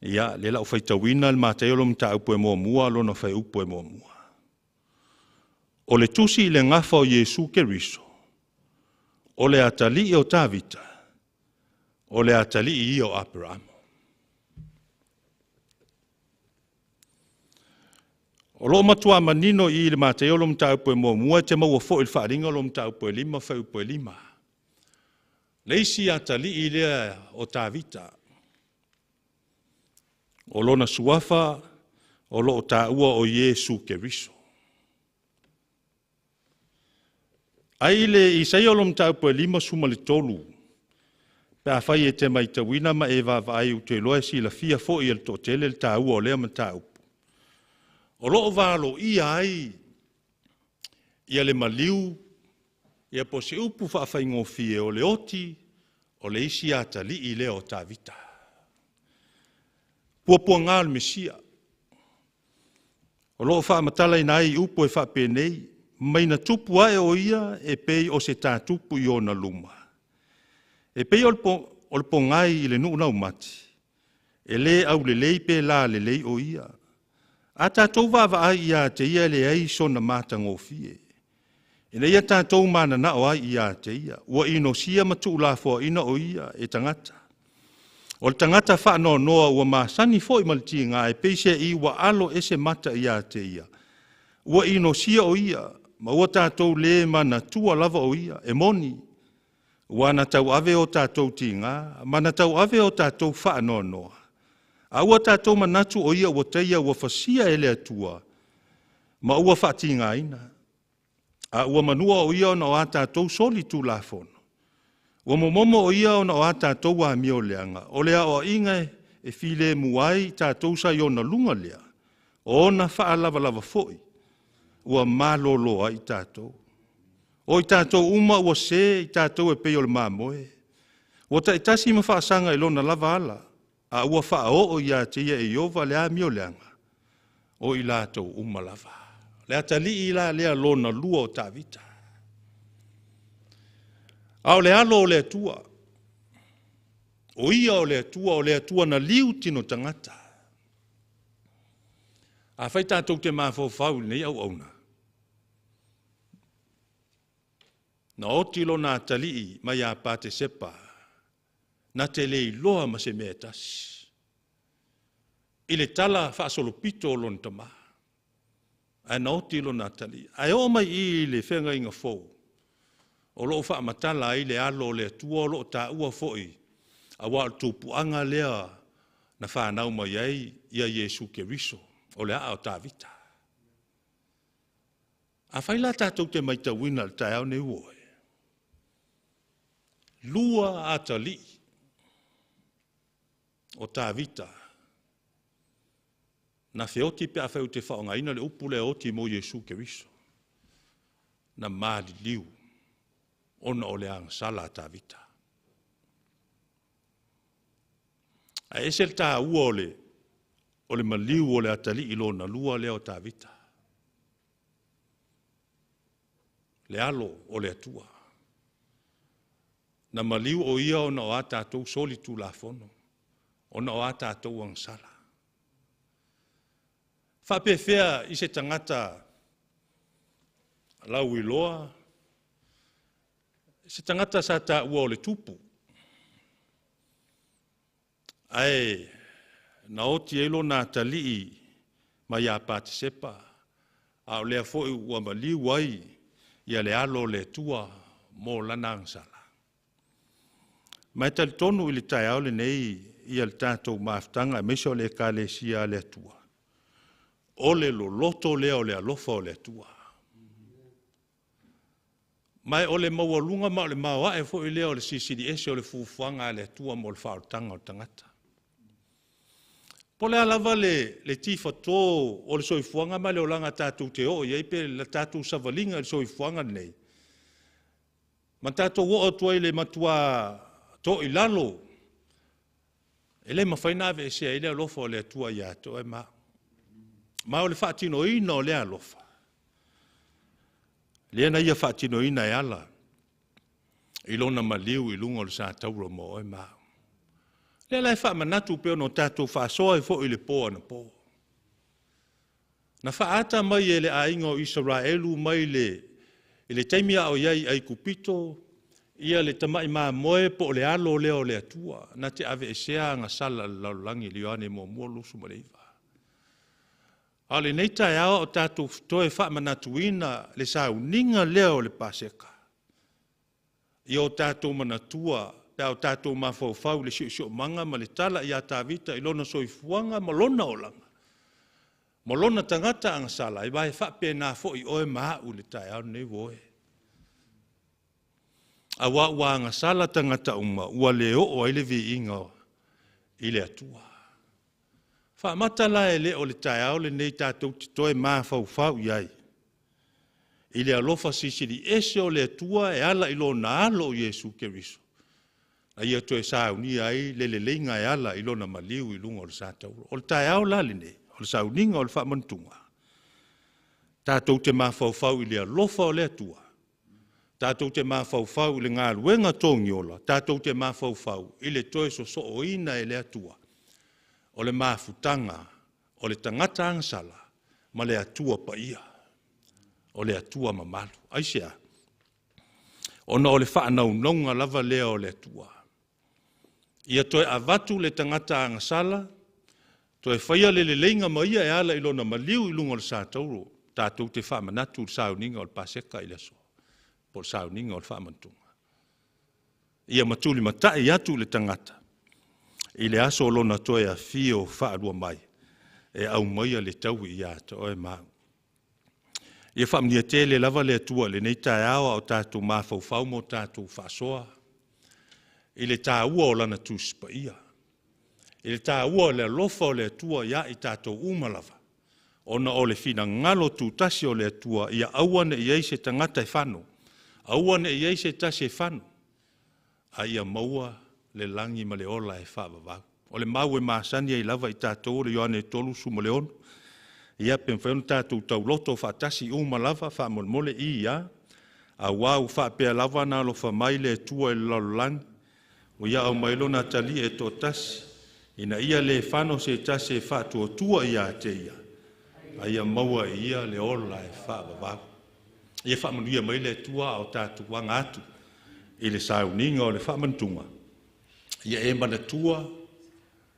Ia, lea la u faitauina le Mataio mataupu e muamua lona fuaiupu e muamua. O le tusi i le gafa o Iesu Keriso, o le atalii o Tavita, o le atalii ia o Aperamo. O lo o matua manino i le Mataio mataupu e muamua, e te maua foi i le faaaliga lo mataupu e 5, fuaiupu e 5. Le isi atalii lea o Tavita, o lona suafa o lo o taua o Iesu Keriso. Ai le Isaia o lo mataupu e 53, pe a fai e te maitauina ma e vaavaai ou te iloa e silafia foi e le toatele le taua o lea mataupu. O lo o valoia ai ia le maliu, ia po o se upu faafaigofie o le oti, o le isi atalii lea o Tavita. Puapuaga o le Mesia. O lo o faamatalaina ai i upu e faapenei, mai na tupu ae o ia e pei o se tatupu i ona luma. E pei o le pogai i le nuu laumati, e le aulelei pe lalelei o ia. A tatou vaavaai ia te ia e leai sona matagofie. Ina ia tatou mananao ai ia te ia. Ua inosia ma tuulafoaina o ia e tagata. O le tagata faanoanoa ua masani foi ma le tiga e pei se'i ua alo ese mata ia te ia. Ua inosia o ia, ma ua tatou le manatua lava o ia, e moni. Ua na tauave o tatou tiga, ma na tauave o tatou faanoanoa. A ua tatou manatu o ia ua taia ua fasia e le Atua, ma ua faatigaina. A ua manua o ia ona o a tatou soli tulafono. Ua momomo o ia ona o a tatou amio leaga. O le aoaiga e filemu ai tatou sa i ona luga lea, o ona faalavalava foi, ua malolo ai tatou. O i tatou uma ua se i tatou e pei o le mamoe. Ua taitasi ma faasaga i lona lava ala, a ua faaoo ia te ia e Ieova le amio leaga, o i latou uma lava. Le atalii la lea lona lua o Tavita. A o le alo o le Atua, o ia o le Atua, o le Atua na liu tino tagata. A fai tatou te mafaufau i lenei auauna, Na oti lona atalii mai ia Patesepa, na te le iloa ma se mea e tasi i le tala faasolopito o lona tamā, ae na oti lona atalii. Ae oo mai i i le feagaiga fou, o loo faamatala ai le alo o le Atua o loo taua foi, aua o le tupuaga lea na fanau mai ai ia Iesu Keriso, o le aa o Tavita. Afai la tatou te matauina i le taeao lenei ua oe, lua atalii o Tavita na feoti pe afai ou te faaaogaina le upu lea oti mo Iesu Keriso, na maliliu ona o le agasala a Tavita. Ae ese le taua o le maliu o le atalii lona lua lea o Tavita, le alo o le Atua. Na maliu o ia ona o a tatou soli tulafono, ona o a tatou agasala. Faapefea i se tagata lauiloa, se tagata sa taua o le tupu, ae na oti ai lona atalii mai ia Patesepa, a o lea foi ua maliu ai ia le alo o le Atua mo lana agasala. Ma e talitonu i le taeao lenei ia le tatou mafutaga aemaise o le Ekalesia a le Atua, o le loloto lea o le alofa o le Atua. Ma o le maualuga ma o le maoae foi lea o le silisili ese o le fuafuaga a le Atua mo le faaolataga o le tagata. Po o le a lava le tifato o le soifuaga ma le olaga tatou te oo i ai, pe le tatou savaliga i le soifuaga lenei, ma tatou oo atu ai i le matua toilalo, e le mafai ona aveesea ai le alofa o le Atua ia te oe ma au. Ma o le faatinoina o lea alofa, lea na ia faatinoina e ala i lona maliu i luga o le satauro mo oe ma au. Lea la e faamanatu pei ona tatou faasoa ai foi i le po anapo. Na faaata mai e le aiga o Isaraelu mai le taimi a o i ai i Aikupito ia le tamai mamoe po o le alo lea o le Atua na te aveesea agasala a le lalolagi i le Ioane 1:29. A o lenei taeao o tatou toe faamanatuina le sauniga lea o le Paseka, ia o tatou manatua pe a o tatou mafaufau i le siosiomaga ma le tala ia Tavita i lona soifuaga ma lona olaga, ma lona tagata agasala, aua e faapena foi oe ma au i le taeao lenei ua oe. Aua ua agasala tagata uma, ua le oo ai le viiga i le Atua. Faamata la e le o le taeao lenei tatou te toe mafaufau i ai i le alofa silisili ese o le Atua e ala i lona alo o Iesu Keriso, a ia toe saunia ai le leleiga e ala i lona maliu i luga o le satauro. O le taeao la lenei, o le sauniga o le faamanatuga, tatou te mafaufau i le alofa o le Atua, tatou te mafaufau i le galuega togiola, tatou te mafaufau i le toe sosooina e le Atua o le mafutaga o le tagata agasala ma le Atua paia, o le Atua mamalu. Aisea? Ona o le faanaunauga lava lea o le Atua. Ia toe avatu le tagata agasala, toe faia le leleiga ma ia e ala i lona maliu i luga o le satauro, tatou te faamanatu le sauniga o le Paseka i le aso, po o le sauniga o le faamanatuga. Ia matulimatai atu le tagata i le aso o lona toe afio faalua mai, e aumaia le taui ia te oe ma au. Ia faamanuia tele lava le Atua i lenei taeao a o tatou mafaufau ma o tatou faasoa i le taua o Lana Tusi Paia, i le taua o le alofa o le Atua ia i tatou uma lava, ona o le finagalo tutasi o le Atua, ia aua ne i i ai se tagata e fano, aua ne i i ai se tasi e fano, a ia maua le lagi ma le ola e faavavau. O le mau e masani ai lava i tatou o le Ioane 36, ia pe mafai ona tatou tauloto faatasi uma lava faamolemole i ia, aua ua faapea lava na alofa mai le Atua i le lalolagi, ua ia aumai lona atalii e toatasi, ina ia le fano se tasi e faatuatua ia te ia, a ia maua e ia le ola e faavavau. Ia faamanuia mai le Atua a o tatou aga atu i le sauniga o le faamanatuga, ia e manatua,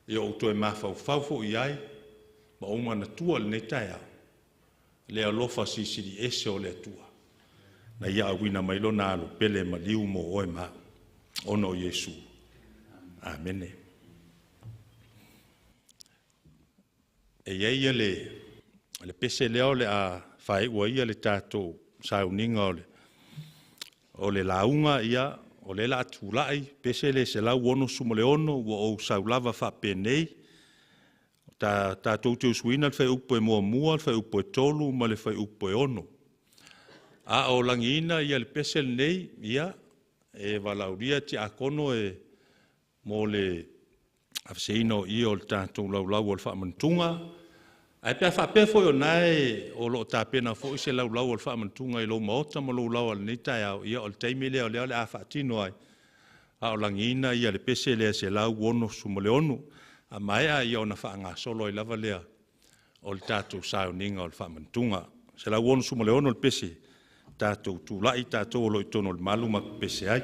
ia ou toe mafaufau foi i ai, ma ou manatua i lenei taeao, le alofa silisili ese o le Atua, na ia auina mai lona alo pele maliu mo oe ma au, ona o Iesu. Amene. E i ai le pese lea o le a faaiu ai le tatou sauniga o le lauga, ia, o lea o le a tulai, pese le 166, ua ou sau lava faapenei, tatou te usuina le fuaiupu e 1, le fuaiupu e 3 ma le fuaiupu e 6. A o lagiina ia le pese lenei, ia, e valaaulia tiakono e mo le aveseina o ie o le tatou laulau o le faamanatuga. Ae pe a faapea foi o na e o lo o tapena foi se laulau o le faamanatuga i lou maota ma lou laoa i lenei taeao, ia o le taimi lea o lea o le a faatino ai, a o lagiina ia le pese lea 166. A maea ia ona faagasolo ai lava lea o le tatou sauniga o le faamanatuga. 166 le pese, tatou tulai tatou o lo o i totonu o le malu ma pepese ai.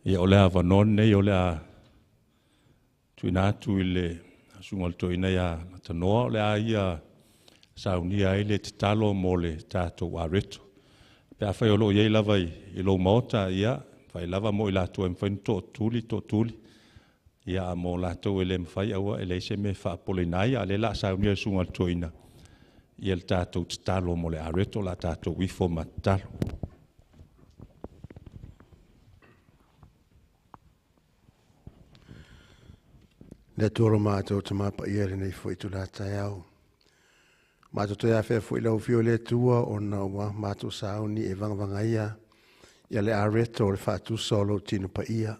Ia, o le avanoa lenei o le a tuuina atu i le susuga o le toeaina ia Tanoa, o le a ia saunia ai le tatalo mo le tatou areto. Pe afai o lo o i ai lava i lou maota, ia, fai lava mo i latou e mafai ona tootuli, tootuli. Ia, a mo latou e le mafai, aua e leai se mea e faapopoleina ai, a o lea o le a saunia e le susuga i le toeaina ia le tatou tatalo mo le areto, o le a tatou ifo ma tatalo. Le Atua lo matou Tama Paia i lenei foi itula taeao. Matou toe afea foi lau afio i le Atua ona ua matou sauni e vagavagaia ia le areto o le faatusa o lou tino paia.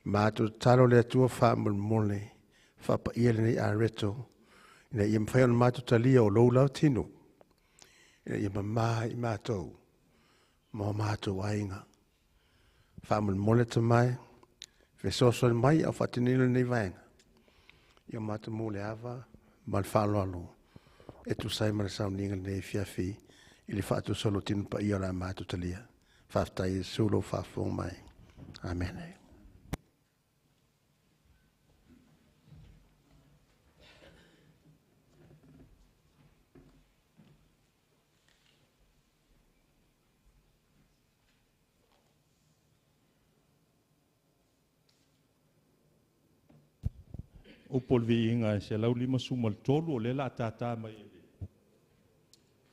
Matou tatalo le Atua faamolemole faapaia lenei areto ina ia mafai ona matou talia o lou lau tino, ina ia mama i matou ma o matou aiga. Faamolemole tamae, fesoasoani mai au faatinino lenei vaega. Ia matou mu le ava ma le faaaloalo e tusa ai ma le sauniga i lenei afiafi i le faatusa o lou Tino Paia o le a matou talia. Faafetai Iesu lou faafofoga mai. Amene. Upu o le viiga e 153 o lea la tātā mai e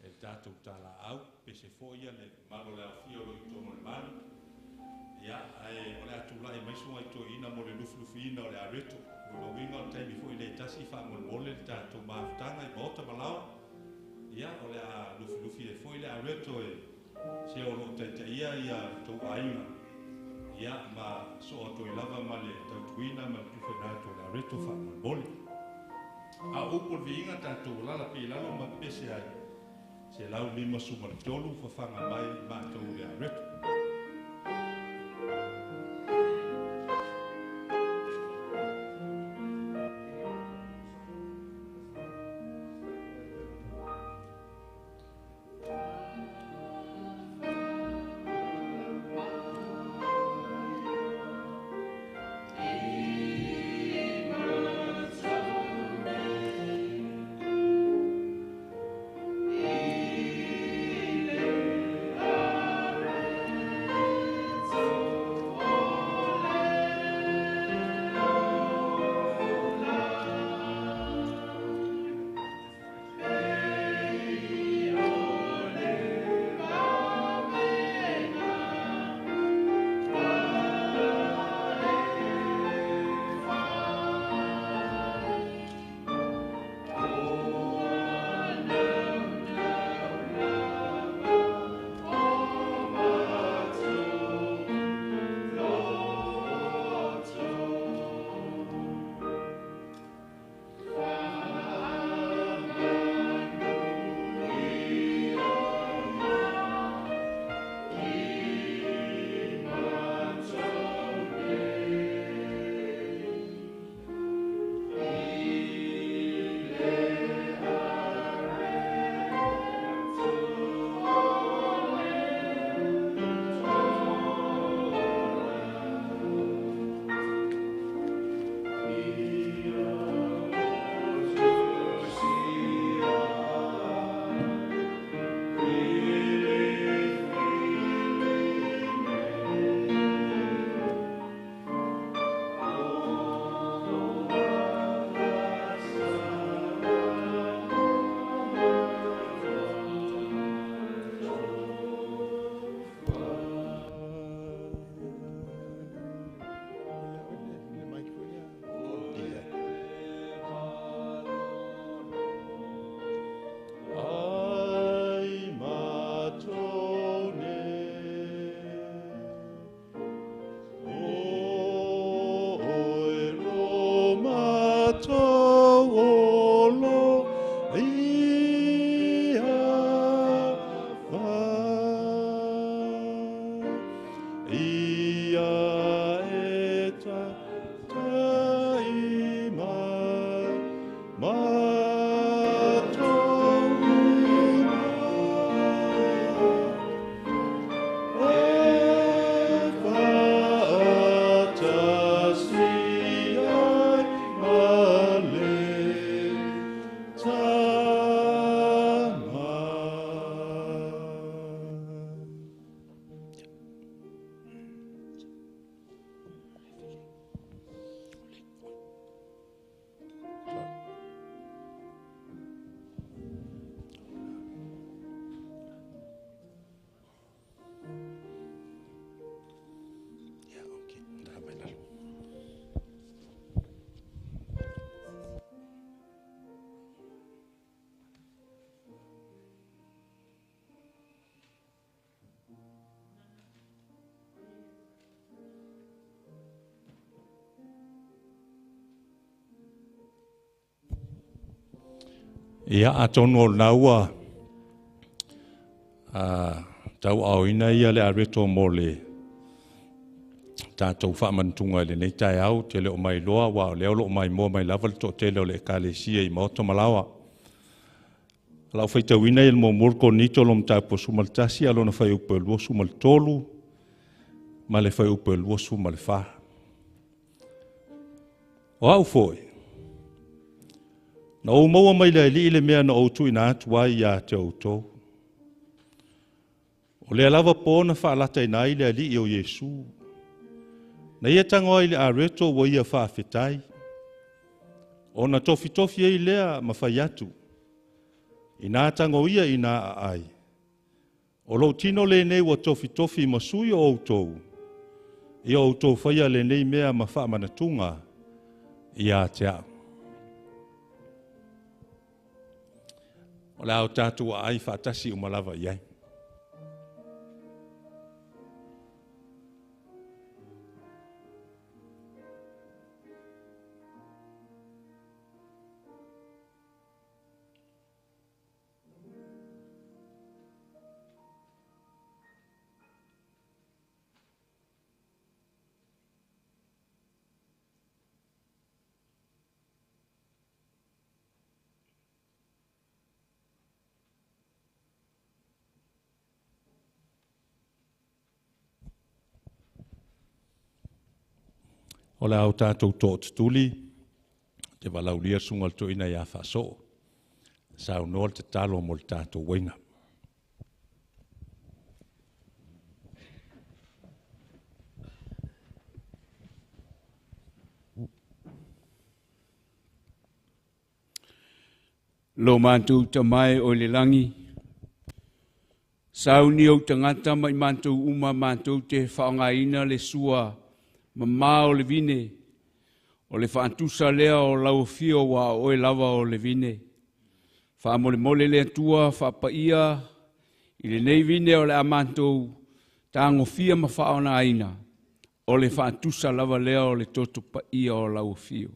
le tatou talaau, pese foi ia le malo le aofia o lo tonu o le malu. Ia, ae o le atulai mai suga i toeaina mo le lufilufiina o le areto. O le uiga o le taimi foi le tasi faamolemole le tatou mafutaga i maota ma laoa. Ia, o le a lufilufi ai foi le areto e se o loo taitaia ia tou aiga. Ia, ma soo atu ai lava ma le tautuina ma le tufena atu o le areto faamolemole. A o upu o le viiga tatou alala pea i lalo ma pese ai 153 fafaga mai matou le areto. Ia, atonu o lena ua tauaaoina ia le areto mo le Tatou faamanatuga i lenei taeao, te le o mai loa, ua o lea o loo maimoa mai lava le toatele o le Ekalesia i maota ma laoa. O lau faitauina i le muamua Korinito lo mataupu 11 alona fuaiupu e 23 ma le fuaiupu e 24. O au foi, na ou maua mai le Alii le mea na ou tuuina atu ai ia te outou. O lea lava po na faalataina ai le Alii o Iesu. Na ia tago ai le areto ua ia faafetai. Ona tofitofi ai lea ma fai atu. Ina tago ia ina aai. O lou tino lenei ua tofitofi ma sui o outou. Ia outou faia lenei mea ma faamanatuga ia te au. O le ao tātou aai faatasi uma lava i ai. O le ao tātou tootutuli, te valaulia sunga le toina ia whaasoo. Sau noa le te talo mo le tātou waina. Lo mātou tamae o le langi, sauni au tangata mai mātou uma mātou te whaangaina le sua mamā o le vine, o le whaantusa lea o lau fio wa oe lava o le vine. Whaamole le atua, whaapaia, i le nei vine o le a mātou tāngofia ma whaona o le whaantusa lava lea o le toto paia o lau fio.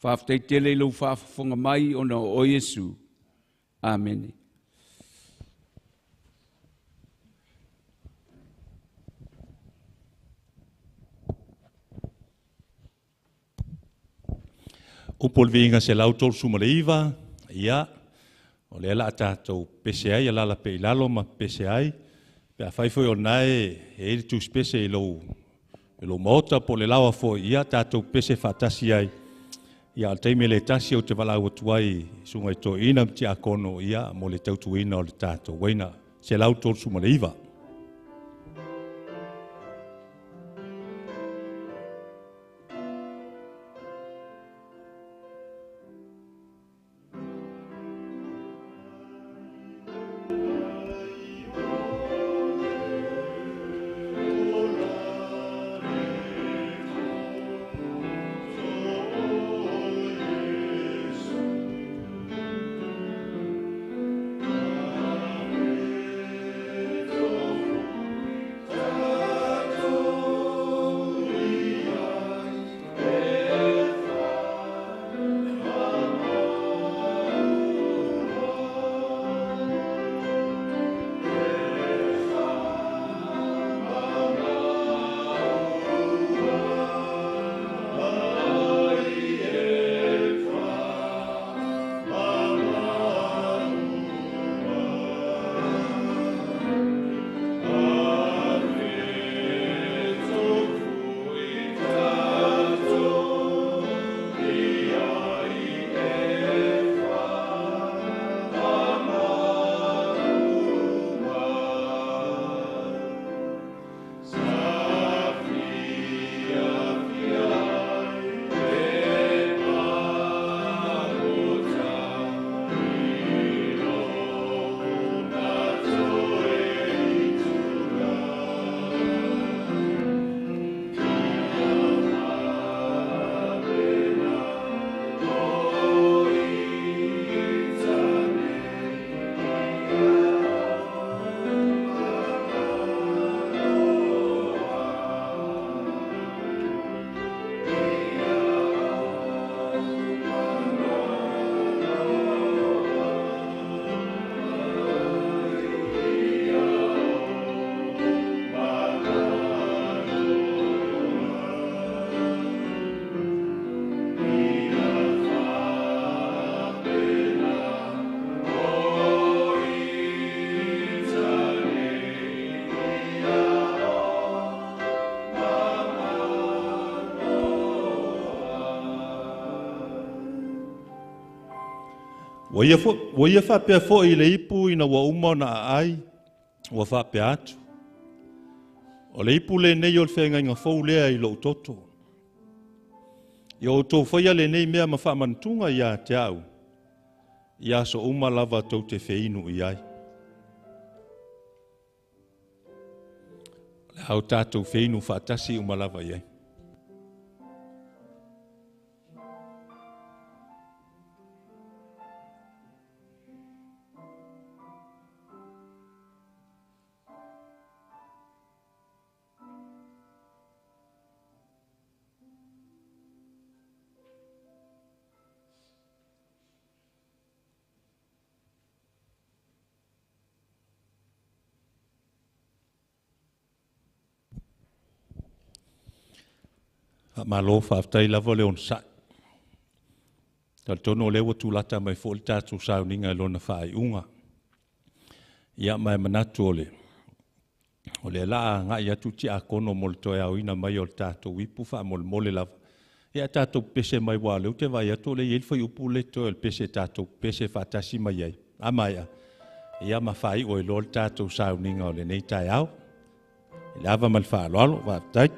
Whaaftai tele i lau whaafafonga mai ona o Iesu. Amene. Upu o le viiga 139, ia, o lea la a tātou pese ai, alala pe i lalo ma pese ai, pe a fai foi o nae e le tusi pese i lou maota po le lawa foi, ia, tātou pese faatasi ai. Ia, o le taimi le tasi o te valau atu ai, sunga i toeina ma tiakono, ia, mo le tautuina o le tātou waina. 139. Amen. Ua ia faapea foi i le ipu ina ua uma ona aai, ua faapea atu, o le ipu lenei o le feagaiga fou lea i lou toto. Ia outou faia lenei mea ma faamanatuga ia te au, i aso uma lava tou te feinu i ai. O le a o tatou feinu faatasi uma lava i ai. Faamalo faafetai lava le onosai. Talitonu o lea ua tulata mai foi le tatou sauniga i lona faaiuga. Ia ma e manatu o lea la a agai atu tiakono mo le toe aoina mai o le tatou ipu faamolemole lava. Ia tatou pese mai aua o lea ou te vaai atu o lea e i ai le fuaiupu lea totoe o le pese tatou pese faatasi mai ai. A maea, ia ma faaiu ai loa le tatou sauniga o lenei taeao. I le ava ma le faaaloalo, faafetai.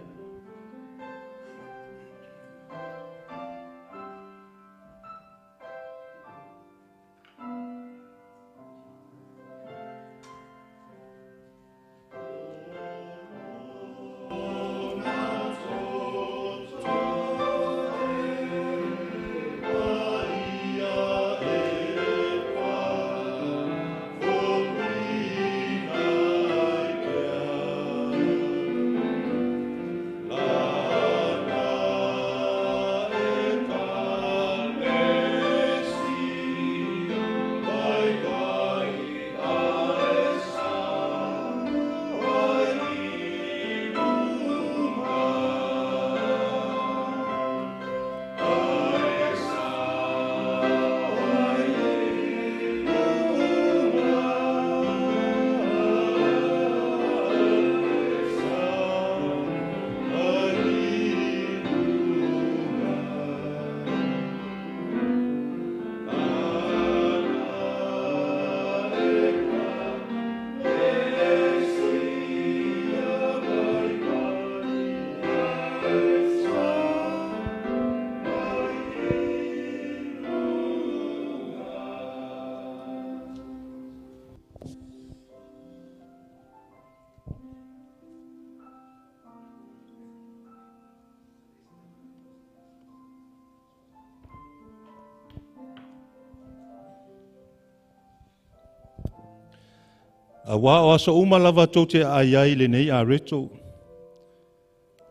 Auā o aso uma lava tou te aai ai i lenei areto,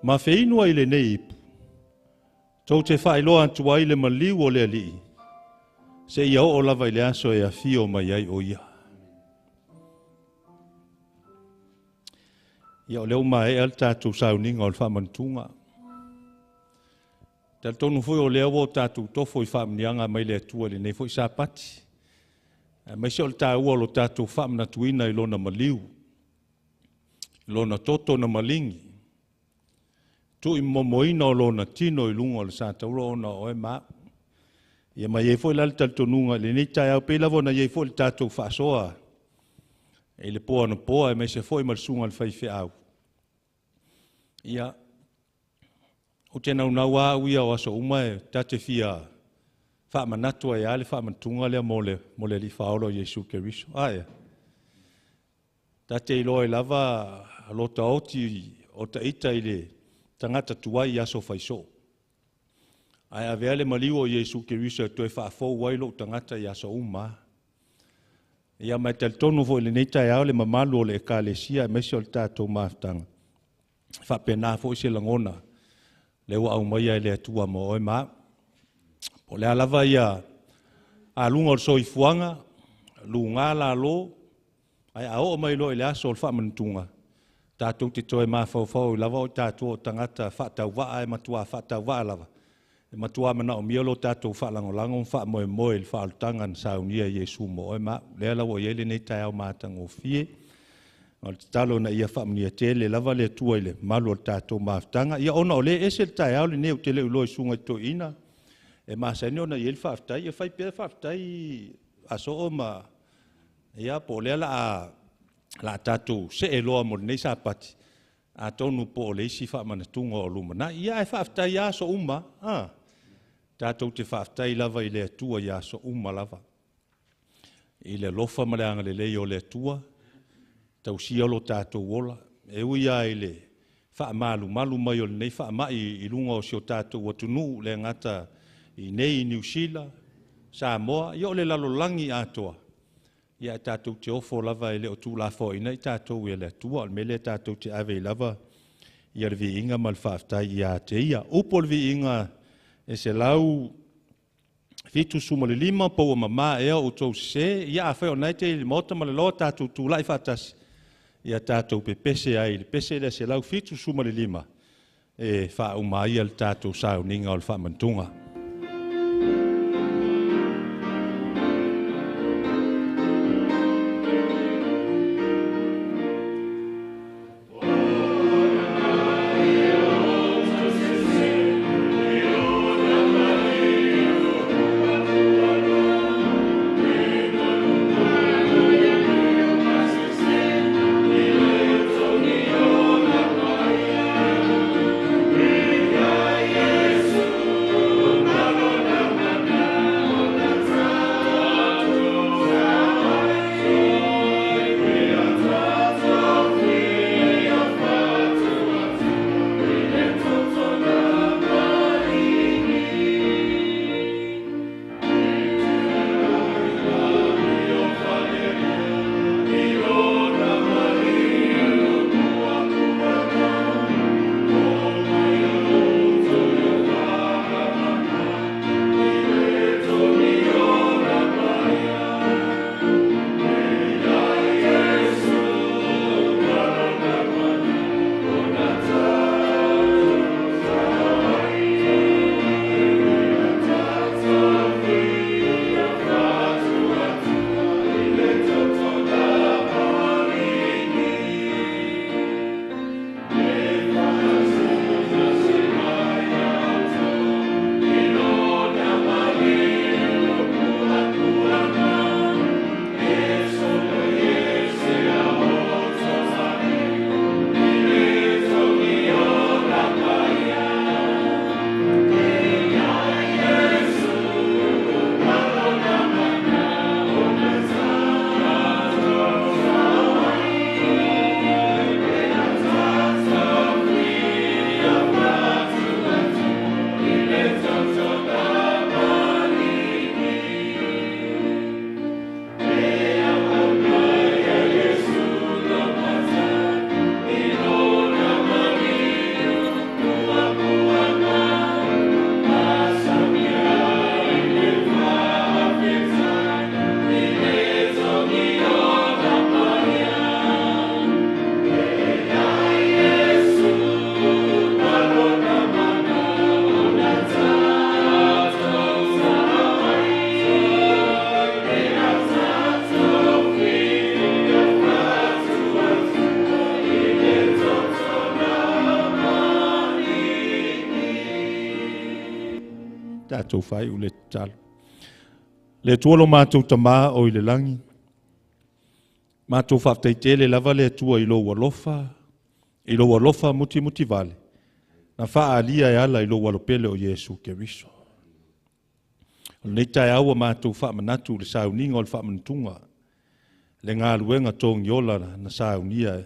ma feinu ai i lenei ipu, tou te faailoa atu ai le maliu o le Alii, seia oo lava i le aso e afio mai ai o ia. Ia o lea ua maea le tatou sauniga o le faamanatuga. Talitonu foi o lea ua o tatou tofo i faamuniaga mai le Atua i lenei foi Sapati. Aemaise o le taua o lo tatou faamanatuina i lona maliu, lona toto na maligi, tuuimomoina o lona tino i luga o le satauro ona o oe ma au. Ia ma i ai foi la le talitonuga i lenei taeao, pei lava ona i ai foi le tatou faasoa i le po anapo aemaise foi ma le susuga i le faifeau. Ia, ou te naunau lava au ia o aso uma e ta te fia faamanatu ai lava le faamanatuga lea mo le Alii Faaola o Iesu Keriso. Ae, ta te iloa ai lava lo taoti o taita i le tagata tuai i aso faisoo. Ae avea le maliu o Iesu Keriso e toe faafou ai lou tagata i aso uma. Ia ma e talitonu foi i lenei taeao le mamalu o le Ekalesia aemaise o le tatou mafutaga. E faapena foi se lagona lea ua aumaia e le Atua mo oe ma au. O le a lava ia aluga o le soifuaga, luga lalo, ae a oo mai loa i le aso o le faamanatuga, tatou te toe mafaufau ai lava o tatou o tagata faatauvaa e matua faatauvaa lava, e matua manaomia lo tatou faalagolago ma faamoemoe i le faaolataga na saunia e Iesu mo oe ma au. Lea la ua i ai lenei taeao matagofie. O le tatalo ina ia faamanuia tele lava le Atua i le mamalu o le tatou mafutaga. Ia ona o lea e ese le taeao lenei, ou te le o iloa i susuga i toeaiina, e masani ona i ai le faafetai. Ia fai pea faafetai Asoo ma ia po o lea la tatou see loa mo lenei Sapati, atonu po o le isi faamanatuga o lumanai. Ia ae faafetai lava aso uma, tatou te faafetai lava i le Atua i aso uma lava, i le alofa ma le agalelei o le Atua, tausia lo tatou ola. E ui lava i le faamalumalu mai o lenei faamai i luga o si o tatou atunuu, le gata i nei i Niu Sila, Samoa, ia o le lalolagi atoa, ia tatou te ofo lava e le o tuulafoaiina i tatou e le Atua. O le mea lea tatou te ave ai lava ia le viiga ma le faafetai ia te Ia. Upu o le viiga e 175, po ua mama ea outou sese. Ia afai o lena e te i le Maota ma le loa tatou tulai faatasi, ia tatou pepese ai i le pese lea 175 e faauma ai le tatou sauniga o le faamanatuga. Tatou fai o le tatalo. Le Atua lo matou tamā o i le lagi, matou faafetai tele lava le Atua i lou alofa mutimutivale, na faaalia e ala i lou alopele o Iesu Keriso. O lenei taeao ua matou faamanatu i le sauniga o le faamanatuga, le galuega togiola na saunia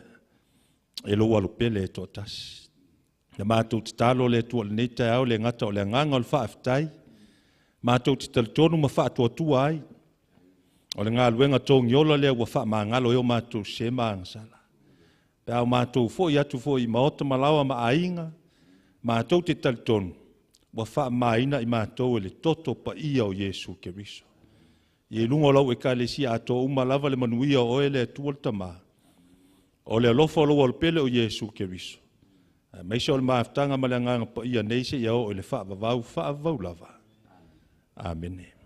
e lou alopele e toatasi. Na matou tatalo le Atua i lenei taeao le gata o le agaga o le faafetai, matou te talitonu ma faatuatua ai, o le galuega togiola lea ua faamagalo ai o matou sese ma agasala. Pe a o matou foi atu foi i maota ma laoa ma aiga, matou te talitonu ua faamamaina i matou e le toto paia o Iesu Keriso. Ia i luga o lau Ekalesia atoa uma lava le manuia o oe le Atua le Tama, o le alofa o lou alopele o Iesu Keriso, aemaise o le mafutaga ma le agaga paia nei seia oo i le faavavau, faavavau lava. Amene.